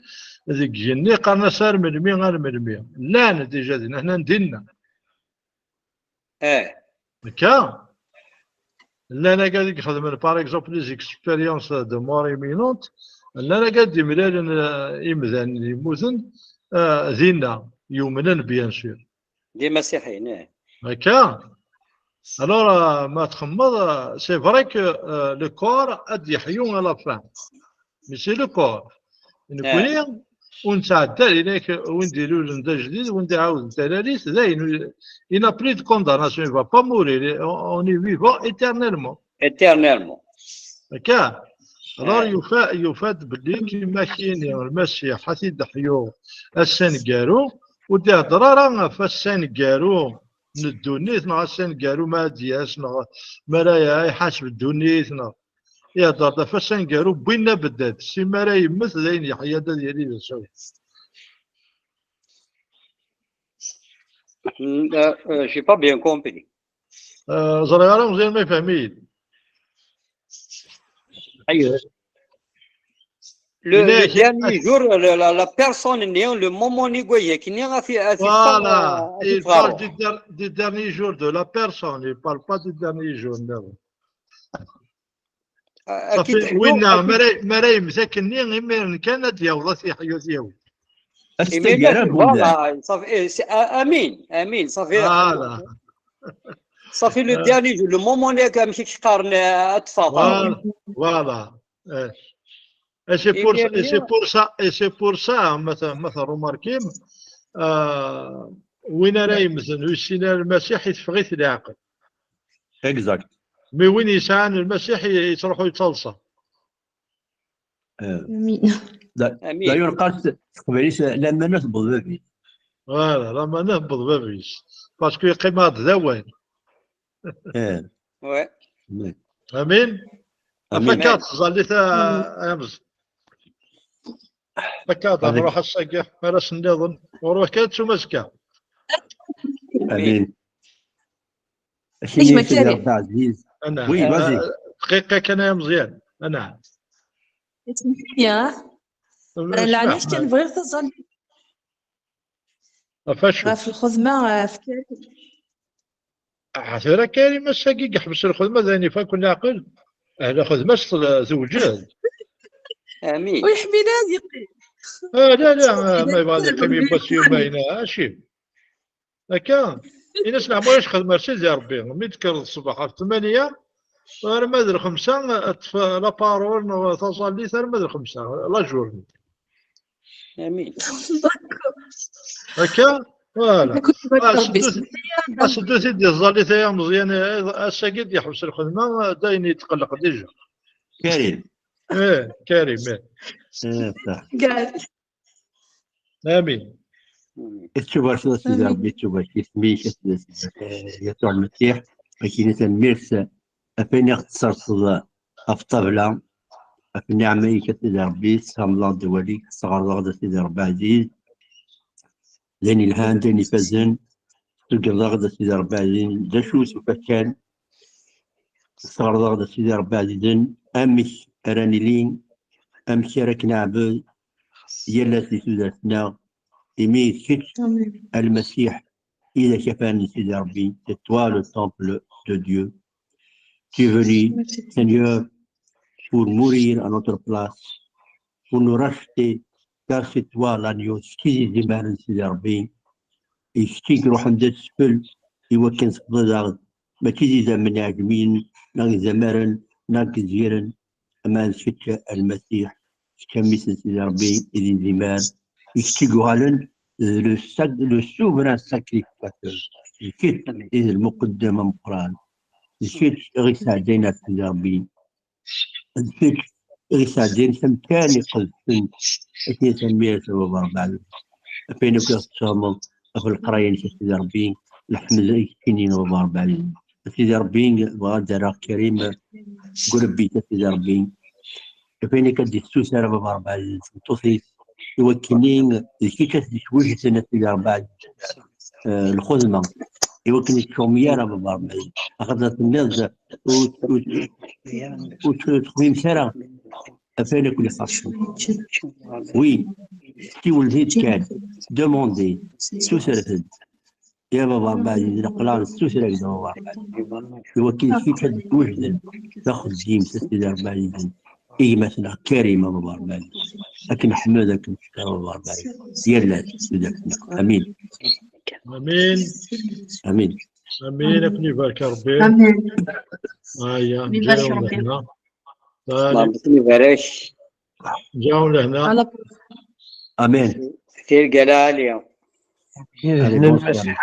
deg igenni, qqaren-as ar melmi, ar melmi. Llan déjà dinna, hnan dinna. Eh. Akka? Llan agad i ixedmen, par exemple, les expériences de mort imminente, llan agad d-imlalen, euh, imdanen yemmuten, euh, dinna, yumnen, bien sûr. D imasiḥiyen, eh. Akka? Alors, euh, ma txemmeḍ, euh, c'est vrai que, euh, le corps ad d-yeḥyu à la fin. Mais c'est le corps. Nekkni, ur nettɛedda, yenna-ak, win d-ilulen d ajdid, win d-iɛawden talalit, dayen, il n'a plus de condamnation, il va pas mourir, on, on est vivant éternellement. Éternellement. Akka? Alors, yufa, yufa-d belli kima kini Lmasiḥ ad t-id-ḥyu ass aneggaru, ur d-ihedder ara ɣef ass aneggaru n ddunit neɣ ass aneggaru ma ad d-yas neɣ ma ara iḥaseb ddunit neɣ ihedder-d ɣef ass aneggaru n winna beddat, si mi ara yemmet d ayen yeḥya-d ad yali d asawen. Hmm, euh, euh, j'ai pas bien compris. Euh, ẓriɣ ara Meẓyan ma yefhem-iyi-d. Le, le dernier jour, le, la, la personne née, le moment ni goye, qui n'est pas. Voilà, il parle du, der- du dernier jour de la personne, il parle pas du dernier jour. Non. Safi, winna, mi ara yemmet akkenni, imiren kan ad d-yaweḍ ad t-yeḥyu ad t-yawi. Amin, amin, safi, safi le dernier jour, le moment-nni amek i k-qqaren ad teffɣeḍ. Voilà. Et c'est pour, et c'est pour ça, et c'est pour ça, ma t-remarquem, win ara yemmten ur yessin ara Lmasiḥ, iteffeɣ-it leɛqel. Exact. Mais win yesɛan Lmasiḥ yettruḥu yettaḍsa. D'ailleurs, qqaren s teqbaylit, lamana tewweḍ bab-is. Voilà, lamana tewweḍ bab-is. Parce que yeqqim-aɣ-d d awal. Ouais. Amin. Afak-aɣ-d tẓallit a Amẓ. Afak-aɣ-d ad nruḥ ass-agi ar ass nniḍen. Ɣur-wek kan ttum azekka. Amin. Gma Karim. Oui, vas-y. Dqiqa kan ay Ameẓyan. Anɛam. Ismeḥ-iyi. Leɛlic kan bɣiɣ taẓallit. Ɣef acu? Ɣef lxedma, ɣef Karim. Ah, tura Karim ass-agi yeḥbes lxedma d ayen ifaken leɛqel. Ah, lxedma-s tewjed. Amin. Ur yeḥmil ad yeqqim. Ah, la, la, ma yebɣa ad yeqqim yiwwas yumayen, aci. Akka, ini-as leɛmer icxedm ar Sidi Ṛebbi, mi d-tekkreḍ ṣṣbeḥ ɣef tmanya, arma d lxemsa, ṭṭef la parole neɣ taẓallit arma d lxemsa, la journée. Amin. Akka, voilà. Aseddut-id di tẓallit ay Ameẓyan, ass-agi d-yeḥbes lxedma, d ayen yetqelleq déjà. Karim. Eh, Karim, eh. Gad. Amin. Ittubarek Sidi Ṛebbi, ittubarek isem-ik, Yasuɛ Lmasiḥ, akini tanemmirt ɣef wayen i ɣ-d-tesserseḍ ɣef ṭṭabla, ɣef nniɛma-ik a Sidi Ṛebbi, tessamleḍ-aɣ-d awal-ik, tesɣerḍeḍ-aɣ-d a Sidi Ṛebbi ɛziz, d ayen yelhan, d ayen ifazen, tṣeggreḍ-aɣ-d a Sidi Ṛebbi ɛziz, d acu s ufakkan, tesɣerḍeḍ-aɣ-d a Sidi Ṛebbi ɛzizen, amek ara nili, amek ara k-neɛbed, yal ass di tudert-nneɣ, imi d kečč a Lmasiḥ i d akafan n Sidi Ṛebbi, c'est toi le temple de Dieu. Tu es venu, Seigneur, pour mourir à notre place, pour nous racheter, car c'est toi l'agneau, d kečč i d izimaren n Sidi Ṛebbi, d kečč i iruḥen d asfel i wakken tefḍiḍ-aɣ-d, mačči d idammen iɛejmiyen, neɣ izamaren, neɣ izyiren, ama d kečč a Lmasiḥ, kečč a mmi-s n Sidi Ṛebbi i d izimar, d kečč i yuɣalen d le sac-, le souverain sacrificateur, d kečč i d lmuqeddem ameqqran, d kečč i ɣ-isɛeddayen ar Sidi Ṛebbi, d kečč i ɣ-isɛeddayen s amkan iqedsen, akken tanemmirt a baba Ṛebbi ɛziz. Ɣef wayen akk i ɣ-tessehmeḍ, ɣef leqraya-nnek a Sidi Ṛebbi, leḥmed i keččini a baba Ṛebbi ɛziz. A Sidi Ṛebbi, bɣiɣ ad d-rreɣ Karim deg urebbi-k a Sidi Ṛebbi. Ɣef wayen akka d-yessuter a baba Ṛebbi ɛziz, d tmeṭṭut-is, i wakken d kečč ad t-yeswejden a Sidi Ṛebbi ɛziz. Eh, lxedma, i wakken ur yettcumi ara a baba Ṛebbi ɛziz. Axaṭer tenniḍ-d ur, ur, ur, ur texdimeḍ ara ɣef wayen akk ixuṣṣen. Oui, siwel-d kan, demandez, sutret-d. Ya baba Ṛebbi ɛziz, aql-aɣ nessuter-ak-d a baba Ṛebbi ɛziz. I wakken d kečč ad d-twejden taxeddimt a Sidi Ṛebbi ɛzizen, i gma-tneɣ Karim a baba Ṛebbi ɛziz. Ad k-neḥmed, ad k-neckeṛ a baba Ṛebbi ɛziz. Yal ass, tudert-nneɣ. Amin. Amin. Amin. Amin, ad ken-ibarek Ṛebbi. Amin. Aya, Ad ibarek ǧǧiɣ-awen Ṛebbi. lehna. Ṛebbi ibarek. Ǧǧiɣ-awen lehna. Ala. Amin. Tirga lɛali. Allez, bonsoir.